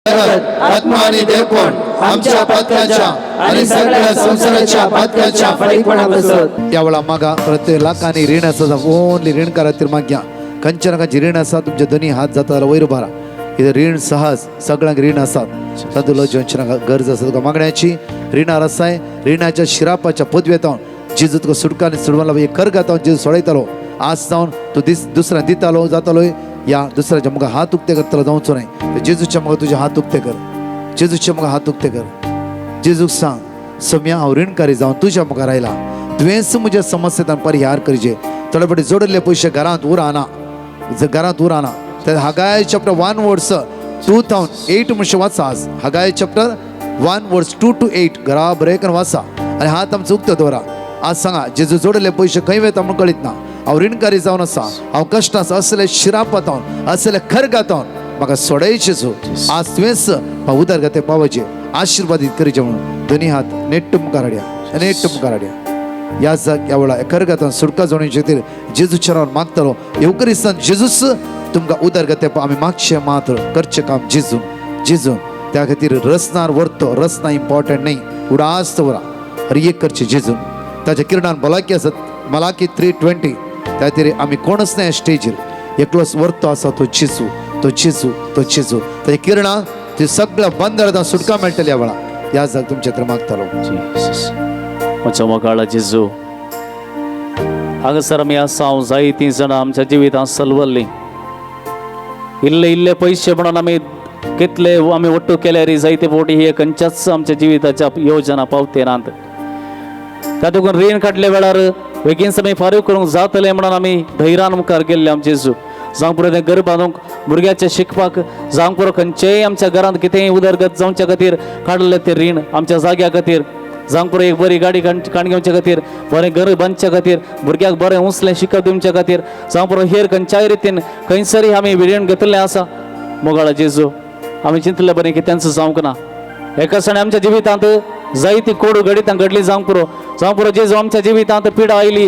B: आत्मा आणि देवपण आमच्या पातकाच्या आणि सगळ्या संसाराच्या पातकाच्या
A: फारीकपणा बसत.
B: या वेळा मागा प्रत्येक लाखांनी रीण आसा, ओनली रीण खातीर मागया. खंयच्या ना खंयची रीण आसा, तुमचे दोनी हात जाता जाल्यार वयर उबारा. कितें रीण सहज सगळ्यांक रीण आसात, तातूंत लजवंची नाका. गरज आसा तुका मागण्याची. रिणार आसाय, रिणाच्या शिरापाच्या पदवेतावन जेजू तुका सुटका आनी सुडवान एक करगातावन जेजू सोडयतालो. आज जावन तूं दीस दुसऱ्या दितालो जातालो या दुसऱ्याच्या मुखार हात उक्ते करतलो जावचो न्हय. जेजूच्या मुखार तुजे हात उक्ते कर, जेजूच्या मुखार हात उक्ते कर. जेजूक सांग, सम्या हांव रीणकारी जावन तुज्या मुखार आयला, तुवेंच म्हज्या समस्येंतल्यान परिहार करचे. थोडे फावटी जोडिल्ले पयशे घरांत उरना, घरांत उरना. तर हागाय चॅप्टर 1 वर्स 2 थावन 8 म्हणशे वाचा. आज हागाय चॅप्टर 1 वर्स 2 to 8 घरा बरें करून वाचा आनी हात आमचो उक्तो दवरा. आज सांगा, जेजू जोडिल्ले पयशे खंय वयता म्हूण कळीत ना. हांव रीणकारी जावन आसा, हांव कश्ट आसा, असले शिरापातावन असले खरगातावन म्हाका सोडयचे जेजू. आज तुवेंच म्हाका उदरगते पावचे, आशिर्वादीत करचे म्हणून दोनी हात नेट्ट मुखार हाडया, नेट्ट मुखार हाडया. ह्या जाग ह्या वेळार खरगातान सुटका जोडण्याचे खातीर जेजूच्या नांवान मागतलो. येवकरिस्तान जेजूच तुमकां उदरगते आमी मागचें मात्र करचें काम जेजून जेजून. त्या खातीर रसनार व्हरतो, रसना इम्पॉर्टंट न्ही, उडास दवरा हर एक करचें जेजून. ताच्या किरणान भलायकी आसत. मलाकी 3:20. त्या खातीर आमी कोणच न्हय स्टेजीर, एकलोच व्हरतो आसा तो जेजू, तो जेजू, तो जेजू. ताच्या किरणां ती सगळ्या बंदरांत सुटका मेळटली. ह्या वेळार ह्या जाग तुमच्या थंय मागतलो.
C: Jesus. म्हज्या मोगाळा जेजू, हांगासर आमी आसा हांव जायतीं जाणां आमच्या जिवितांत सलवल्लीं. इल्ले इल्ले पयशे म्हणून आमी कितले आमी ಒಟ್ಟು केल्यार जायते फावटी हे खंयच्याच आमच्या जिविताच्या योजना पावते नात. तातूंत रीण काडल्या वेळार बेगीन आमी फारीक करूंक जातलें म्हणून आमी धैर्यान मुखार गेल्ले आमचे जेजू. जावंक पुरो तें घर बांदूंक, भुरग्याचें शिकपाक, जावंक पुरो खंयचेय आमच्या घरांत कितेंय उदरगत जावच्या खातीर काडलें तें रीण, आमच्या जाग्या खातीर, जावंक पुरो एक बरी गाडी काण घेवच्या खातीर, बरें घर बांदच्या खातीर, भुरग्याक बरें उंचलें शिकप दिवच्या खातीर, जावं पुरो हेर खंयच्याय रितीन खंयसरय आमी रीण घेतिल्लें आसा. मोगाळा जेजू, आमी चिंतलें बरें की तेंच जावंक ना. एका सणे आमच्या जिवितांत जायती कोडू घडितां घडली. जावंक पुरो, जावंक पुरो जेजू, आमच्या जिवितांत पिडा आयली.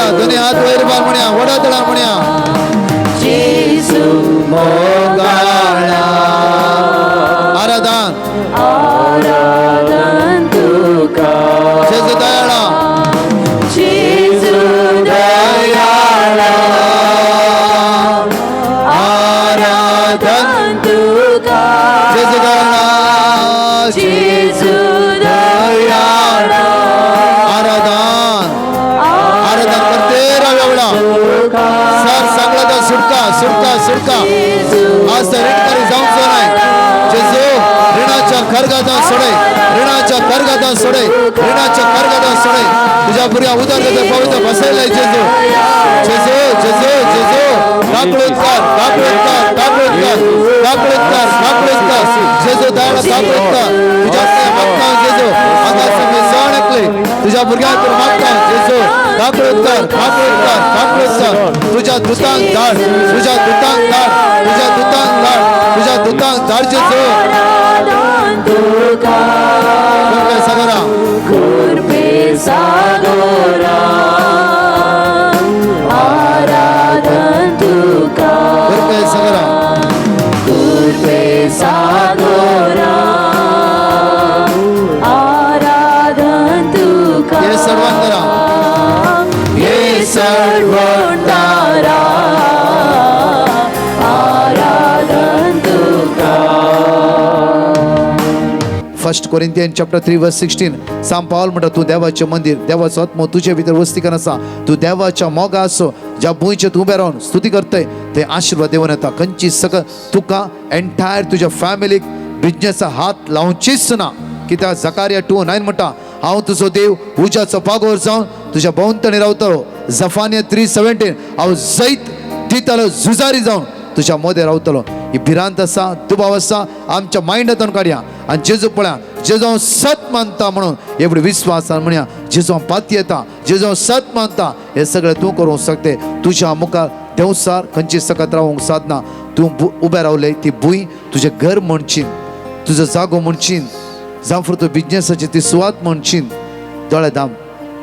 B: दयाळा. दोन्ही हात वयर बार म्हणया, व्हडा तळा म्हणया.
E: जेजू
B: मोगाळा. आराधन.
E: आराधन तुका.
B: जेजू दयाळा.
E: जेजू
B: दयाळा. आराधन
E: तुका.
B: जेजू दयाळा.
E: जेजू दयाळा.
B: आराधन. आराधन करते राव्या वेळा. सर सांगला तर सुटका, सुटका, सुटका. आज तर ऋणकारी जाऊचो नाही. जेजू ऋणाच्या खरगाता सोडे, ऋणाच्या खरगाता सोडे, ऋणाच्या खरगाता सोडे. तुझ्या पुऱ्या उदरगत पवित्र बसवलंय जेजू. जेजू, जेजू, जेजू. काकळूत कर, काकळूत कर, काकळूत कर, काकळूत कर, काकळूत कर. जेजू दयाळा, काकळूत कर. तुझ्या मागता जेजू, आकाशात सण ऐकले तुझ्या भुरग्याक मागता जेजू. काकळूत कर, काकळूत कर, काकळूत कर. तुझ्या दुतांक धाड, तुझ्या दुतांक धाड, तुझ्या दुतांक धाड, तुझ्या दुतांक धाड जेजू.
E: आराधन तुका.
B: कृपे सागरा.
E: कृपे सागरा. आराधन तुका.
B: कृपे सागरा.
E: कृपे सागरा. आराधन तुका.
B: हे सर्वांतरा.
E: हे सर्वंतारा. आराधन तुका.
B: First Corinthian chapter 3 verse 16. सांत पावल म्हणटा, तूं देवाचें मंदीर, देवाचो आत्मो तुजे भितर वस्तीकन आसा. तूं देवाच्या मोगा आसो. ज्या भुंयचेर तूं उबें रावन स्तुती करतय ते आशिर्वाद देवन येता. खंयची सगळ तुका एंटायर तुज्या फॅमिलीक बिजनेसा हात लावचीच ना. कित्याक जकारिया 2:9 म्हणटा, हांव तुजो देव उज्याचो पागोर जावन तुज्या भोंवतणी रावतलो. जफानिया 3:17, हांव जैत दितलो झुजारी जावन तुज्या मोदें रावतलो. ही भिरांत आसा, दुबाव आसा, आमच्या मायंडांतून काडया आनी जेजू पळया. जेजू हांव सत मानता म्हणून एवढे विस्वासान म्हणया. जेजू हांव पाती येता, जेजू हांव सत मानता. हे सगळें तूं करूंक शकते. तुज्या मुखार देंवसार खंयची सकत रावूंक सादना. तूं उबें रावले ती भूंय तुजें घर म्हणचीन, तुजो जागो म्हणचीन, जावं तूं बिजनेसाची ती सुवात म्हणचीन. दोळे दाम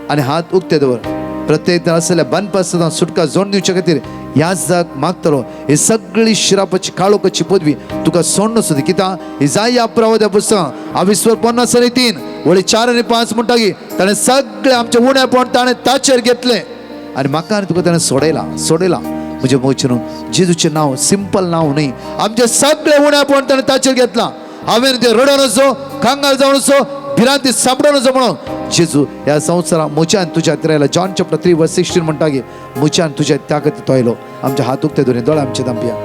B: आनी हात उक्ते दवर. प्रत्येक जाण आसलेल्या बांदपासतां सुटका जोड दिवचे खातीर ह्या जाग मागतलो. ही सगळी शिरापाची काळोखाची पदवी तुका सोडणं सुद्दां. कित्याक इजाया प्रवाद्या पुस्तकां आविस्वर 53 वळी 4 आनी 5 म्हणटा की ताणें सगळें आमचें उणेपण ताणें ताचेर घेतलें आनी म्हाका आनी तुका ताणें सोडयला, सोडयला. म्हजें मोचन जेजूचें नांव सिंपल नांव न्हय. आमचें सगळें उणेपण ताणें ताचेर घेतलां. हांवें तें रडोन असो, कांगाल जावन असो, भिरांती सांपडोन असो म्हणून जेजू ह्या संवसाराक म्हज्या आनी तुज्या खातीर आयला. जॉन चॅप्टर 3 वर्स 16 म्हणटा की म्हज्या आनी तुज्या त्या खातीर तो आयलो. आमच्या हात उक्ते दवरून दोळे आमचे धांपया.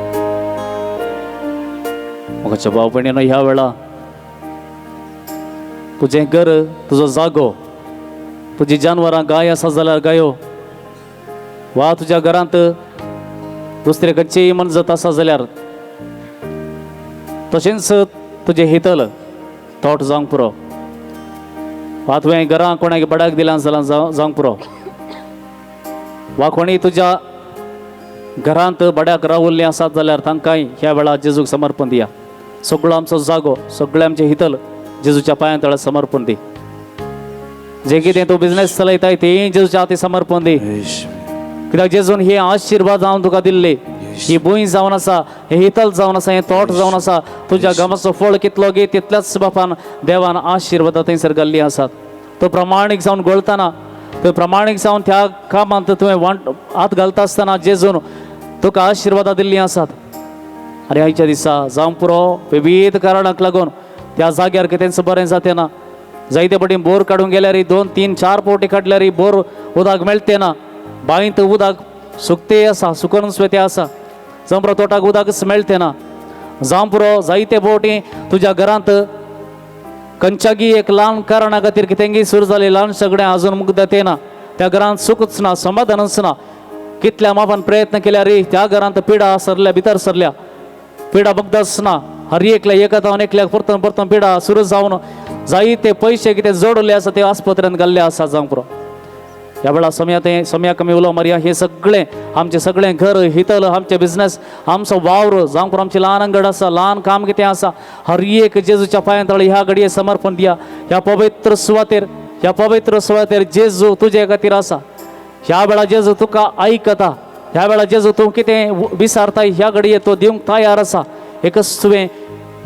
C: म्हज्या भाव भयणीनो, ह्या वेळा तुजें घर, तुजो जागो, तुजी जानवरां गाय आसा जाल्यार गायो, वा तुज्या घरांत दुसरे खंयचीय मनजत आसा जाल्यार तशेंच तुजें हितल तोट जावंक पुरो, वा तुवें घरां कोणाक बडाक दिलां जाल्यार जावंक पुरो, वा कोणी तुज्या घरांत बड्याक रावल्लीं आसात जाल्यार तांकांय ह्या वेळार जेजूक समर्पण दिया. सगळो आमचो जागो, सगळें आमचें हितल जेजूच्या पांयां तळा समर्पण दी. जे कितें तूं बिजनेस चलयताय तें जेजूच्या हाती समर्पण दी. कित्याक जेजून हे आशिर्वाद हांव तुका दिल्ले, ही भूंय जावन आसा, हे हितल जावन आसा, हें तोट जावन आसा. तुज्या गामाचो फळ कितलो गे तितल्याच बापान देवान आशिर्वाद थंयसर घाल्ली आसात. तो प्रमाणीक जावन गोळतना, तो प्रमाणीक जावन त्या कामांत तुवें वांट हात घालता आसतना जेजून तुका आशिर्वादां दिल्लीं आसात. आनी आयच्या दिसा जावं पुरो विविध कारणाक लागून त्या जाग्यार कितेंच बरें जातें ना. जायते फावटी बोर काडूंक गेल्यार 2 3 4 फावटी काडल्यार बोर उदक मेळटे ना. बांयत उदक सुकते आसा, सुकून स्वेते आसा. जावं पुरो तोटाक उदकच मेळटे ना. जावं पुरो जायते फावटी तुज्या घरांत खंयच्यागी एक ल्हान कारणा खातीर कितेंगी सुरू जालें ल्हान सगळें आजून मुग्ध ते ना. त्या घरांत सुखच ना, समाधानच ना. कितल्या मापान प्रयत्न केल्यार त्या घरांत पिडा सरल्या, भितर सरल्या, पिडा बगदच ना. हर एकल्या एका एकल्याक परतून परतून पिडा सुरू जावन जायते पयशे कितें जोडले आसा ते आस्पत्र्यांत घाल्ले आसा. जावंक पुरो ह्या वेळार समया तें समया कमी उलो मारया. हे सगळें आमचें सगळें घर हितल, आमचें बिजनेस, आमचो वावर जावंक पुरो, आमचें ल्हान अंगड आसा, ल्हान काम कितें आसा, हर एक जेजूच्या पांयां तळे ह्या घडये समर्पण दिया. ह्या पवित्र सुवातेर, ह्या पवित्र सुवातेर जेजू तुजे खातीर आसा. ह्या वेळा जेजू तुका आयकता, ह्या वेळा जेजू तूं कितें विसारताय ह्या घडये तो दिवंक तयार आसा. एकच तुवें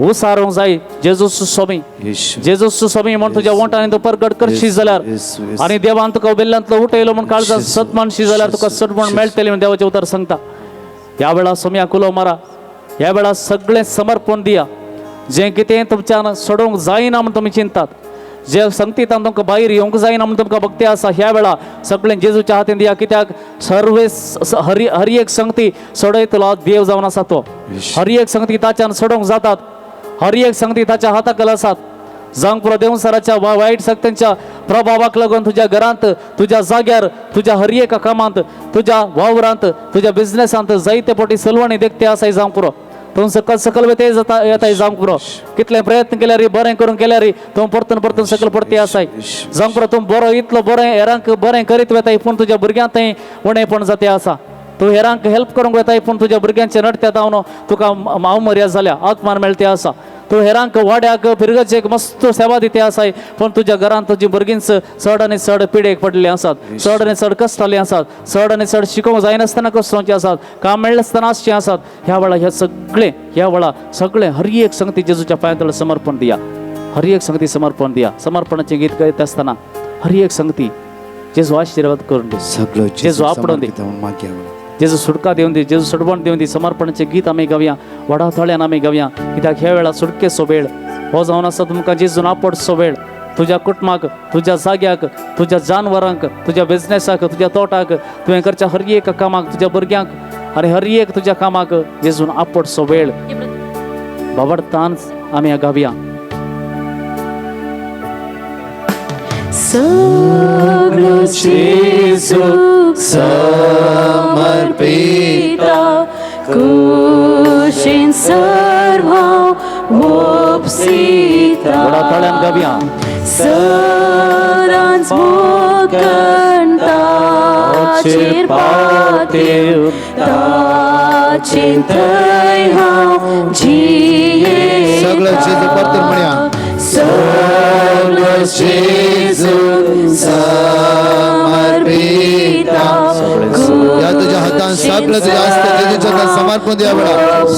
C: उसारूंक जाय जेजू स्वामी, जेजू स्वामी म्हण तुज्या वोंठांनी तूं परगट करशी जाल्यार आनी देवान तुका उबेल्ल्यांतलो उठयलो म्हण काळजांत सत मानशी जाल्यार तुका सटमण मेळटलें म्हण देवाचें उतर सांगता. ह्या वेळा सोम्या कुलो मारा, ह्या वेळा सगळें समर्पण दिया. जें कितें तुमच्यान सोडोवंक जायना म्हण तुमी चिंतात, जे संगतीतान तुमकां भायर येवंक जायना म्हण तुमकां भक्ती आसा, ह्या वेळा सगळें जेजूच्या हातीन दिया. कित्याक सर्वे हर हर एक संगती सोडयतलो देव जावन आसा तो. हर एक संगती ताच्यान सोडोवंक जातात, हर एक संगती ताच्या हाताकल आसात. जावंक पुरो देवसराच्या वायट शक्त्यांच्या प्रभावाक लागून तुज्या घरांत, तुज्या जाग्यार, तुज्या हर एका कामांत, तुज्या वावरांत, तुज्या बिजनेसांत जायते फावटी सलवणी देखते आसाय. जावंक पुरो तूं सकल सकल वेते जाता येताय. जावंक पुरो कितले प्रयत्न केल्यार, बरें करूंक केल्यार तूं परतून परतून सकल पडते आसाय. जावंक पुरो तूं बरो इतलो बरें हेरांक बरें करीत वेताय, पूण तुज्या भुरग्यांक थंय उणेपण जाते आसा. तूं हेरांक हेल्प करूंक वेताय, पूण तुज्या भुरग्यांचे नडत्या जावन तुका मावमर्याद जाल्या, आत्मान मेळते आसा. तूं हेरांक वाड्याक फिरगजेक मस्त सेवा दिते आसाय, पूण तुज्या घरांत तुजी भुरगींच चड आनी चड पिडेक पडलेली आसात, चड आनी चड कश्टाली आसात, चड आनी चड शिकोवंक जायनासतना कश्टांचे आसात, काम मेळनासतना आसचें आसात. ह्या वेळा ह्या सगळें, ह्या वेळा सगळें हर एक संगती जेजूच्या पांयां समर्पण दिया. हर एक संगती समर्पण दिया. समर्पणाचें गीत गायत आसतना हर एक संगती जेजू आशिर्वाद करून दी,
B: सगळो
C: जेजू आपडून दी, जेजू सुटका दिवन दी, जेजू सुटवण दिवन दी. समर्पणाचें गीत आमी गावया, व्हडा थोड्यान आमी गावया. कित्याक ह्या वेळार सुटकेचो वेळ हो जावन आसा. तुमकां जेजून आपडचो वेळ तुज्या कुटुंबाक, तुज्या जाग्याक, तुज्या जानवरांक, तुज्या बिजनेसाक, तुज्या तोटाक, तुवें करच्या हर एक कामाक, तुज्या भुरग्यांक आनी हर एक तुज्या कामाक जेजून आपडचो वेळ. बाबडतान आमी गावया.
E: सगळो जेजू समर्पिता, कुशीन सर्व ओपसिता,
C: व्हडा ताळ्यान गावया.
E: सदांच मोगन ताचेर पातेव, ताचेर थंय हांव जियेता.
B: सगळो जेजू परतून म्हणया.
E: सगळो जेजू समर्पिता,
B: या तुझ्या हातान सगळं तुझ्या हस्ते जेजूच्या हातात समर्पण द्या वेळा.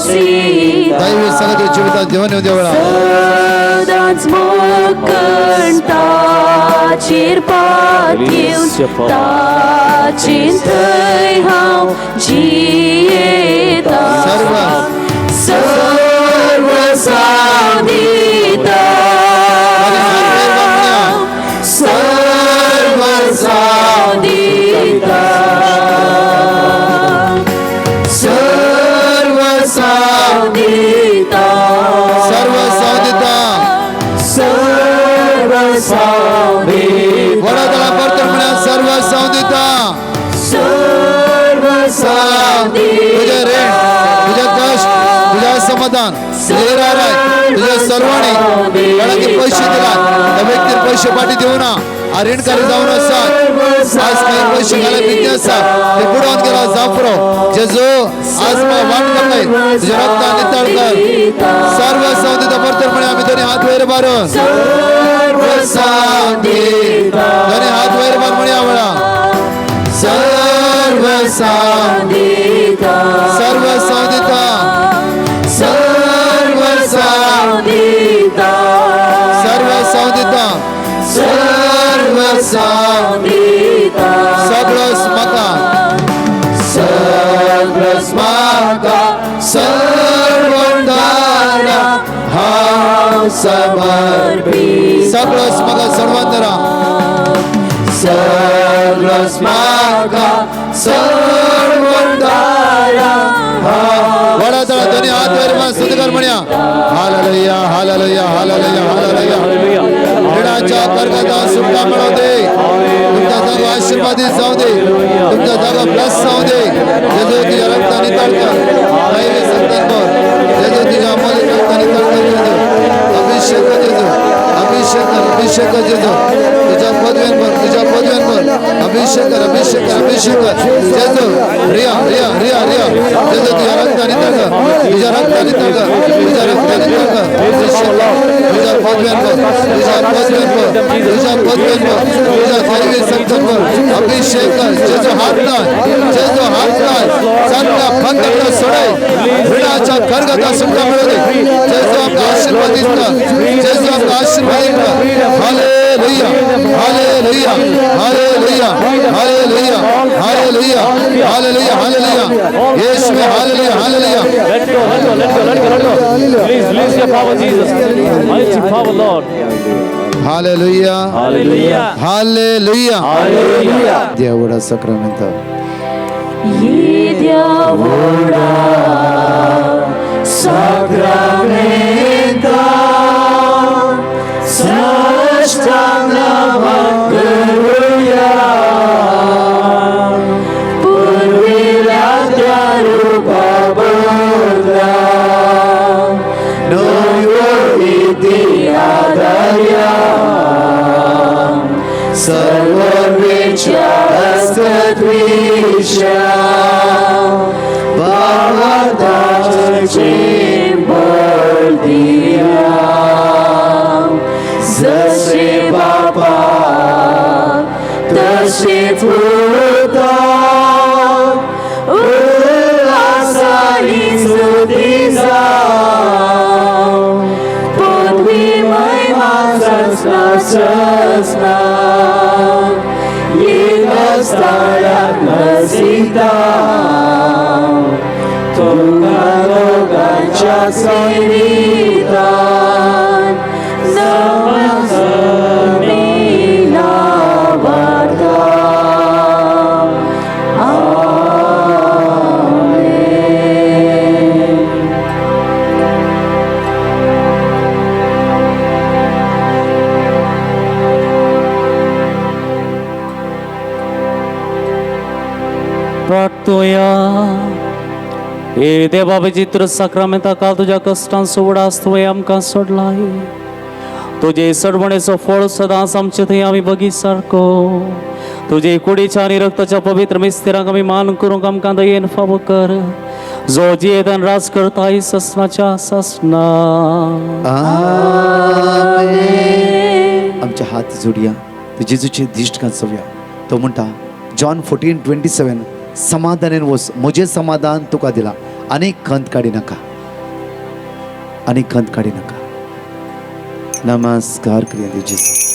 B: दैवी सगळं तुझ्या जिवितात घेऊन येऊ द्या वेळा.
E: सदांच मोगन ताचेर पातेवन, ताचेर थंय हांव जियेता.
B: सर्व
E: सर्व सादिता, सर्व सादिता, सर्व सादिता,
B: सर्व सावधिता,
E: सर्व सादिता,
B: वडा तळा परतून म्हणया. सर्व सावधिता,
E: सर्व सादिता.
B: तुझे ऋण, तुझे कष्ट, तुझे असमाधान, तुझे राय, तुझे सर्वाणी कोणाचे पैसे दिला त्या व्यक्तीन पैसे पाठी देऊ ना, ऋणकारी जावन आसात. आज काही पैसे घाला बिजनेस आसा ते बुडोवन गेला. जापरो जेजू आज म्हाका वाट करताय, तुझ्या रक्तान नितळ कर. सर्व सावधिता परतून म्हणे आमी दोन्ही हात वयर मारून,
E: सर्व सादिता,
B: दोन्ही हात वयर मार म्हणया वेळा. सर्व
E: सादिता,
B: सर्व सावधिता,
E: सर्व सादिता,
B: सर्व सावधिता,
E: सर्व सादिता,
B: सगळोच म्हाका,
E: सगळोच म्हाका सर्वंदारा हांव समर्पिता,
B: सगळोच म्हाका सर्वंदरा,
E: सगळोच म्हाका सर्वंदारा हांव.
B: वडा तळा दोन्ही हात वयर मान स्तुती म्हणया. Hallelujah, hallelujah, hallelujah, hallelujah. ऋणाच्या कर्गाचा सुटका मिळवू दे. तुमचा जागा आशीर्वादित जाऊ दे. तुमचा जागा ब्लेस जाऊ दे. जेजू तुझ्या रक्ताने नितळ कर. दैवी संतान कर. जेजू तुझ्या अमूल्य रक्ताने नितळ कर. जेजू अभिषेक कर, जेजू अभिषेक कर, अभिषेक कर जेजू. तुझ्या पदव्यांवर, तुझ्या पदव्यांवर अभिषेक कर, अभिषेक कर, अभिषेक कर जेजू. रिया रिया रिया रिया. जेजू तुझ्या रक्ताने नितळ कर, तुझ्या रक्ताने नितळ ताकद, तुझ्या रक्ताची ताकद, तुझ्या पदव्यांवर, तुझ्या पदव्यांवर, तुझ्या पदव्यांवर, तुझ्या दैवी शक्तींवर अभिषेक कर. जेजू हात लाय, जेजू हात लाय, सगळ्या बंधनां सोडय, भिडाच्या खरगता सुटका मिळू दे. जेजू आमकां आशीर्वाद दिता, जेजू आमकां आशीर्वाद दिता. Hallelujah, hallelujah, hallelujah, hallelujah, hallelujah, hallelujah, hallelujah, Yeshu, hallelujah, hallelujah.
C: Let go, let go, let go, let go, let go. Please, release your power, Jesus. Mighty power, Lord.
B: Hallelujah,
C: Hallelujah.
B: Hallelujah.
C: Hallelujah.
B: Devda सक्रमेंत
A: येद्या व्हडा साक्रामेंता साष्टांग नमन करुया, पुर्विल्या त्या रुपा बदला नव्यो रिती आदारया, सर्ववेच्या हस्तद्विषा भावार्थाचे बळ दिया, जसे बापा तसे पुता उल्हासानी स्तुती जावं, पदवी महिमा ससना ससना येनासताळ्याक नसिता, तुका लोकांच्या सेवितान नमस्कार वाटा. आमेन.
C: प्रार्थोया. हे देवा विचित्र साक्रामेंता काल तुज्या कश्टांचो उडास तुवें आमकां सोडलाय. तुजे सडवणेचो फळ सदांच आमचे थंय आमी बगी सारको तुजे कुडीच्या आनी रक्ताच्या पवित्र मिस्तेरांक आमी मान करूंक आमकां दयेन फावो कर, जो जियेतान राज करताय ससनाच्या ससना.
B: आमेन. आमचे हात जोडया, जेजूचे दिश्ट घांसोवया. तो म्हणटा जॉन 14:27, समाधानेन वस, म्हजें समाधान तुका दिला, आनी खंत काडी नाका, आनी खंत काडी नाका. नमस्कार करुया जेजू.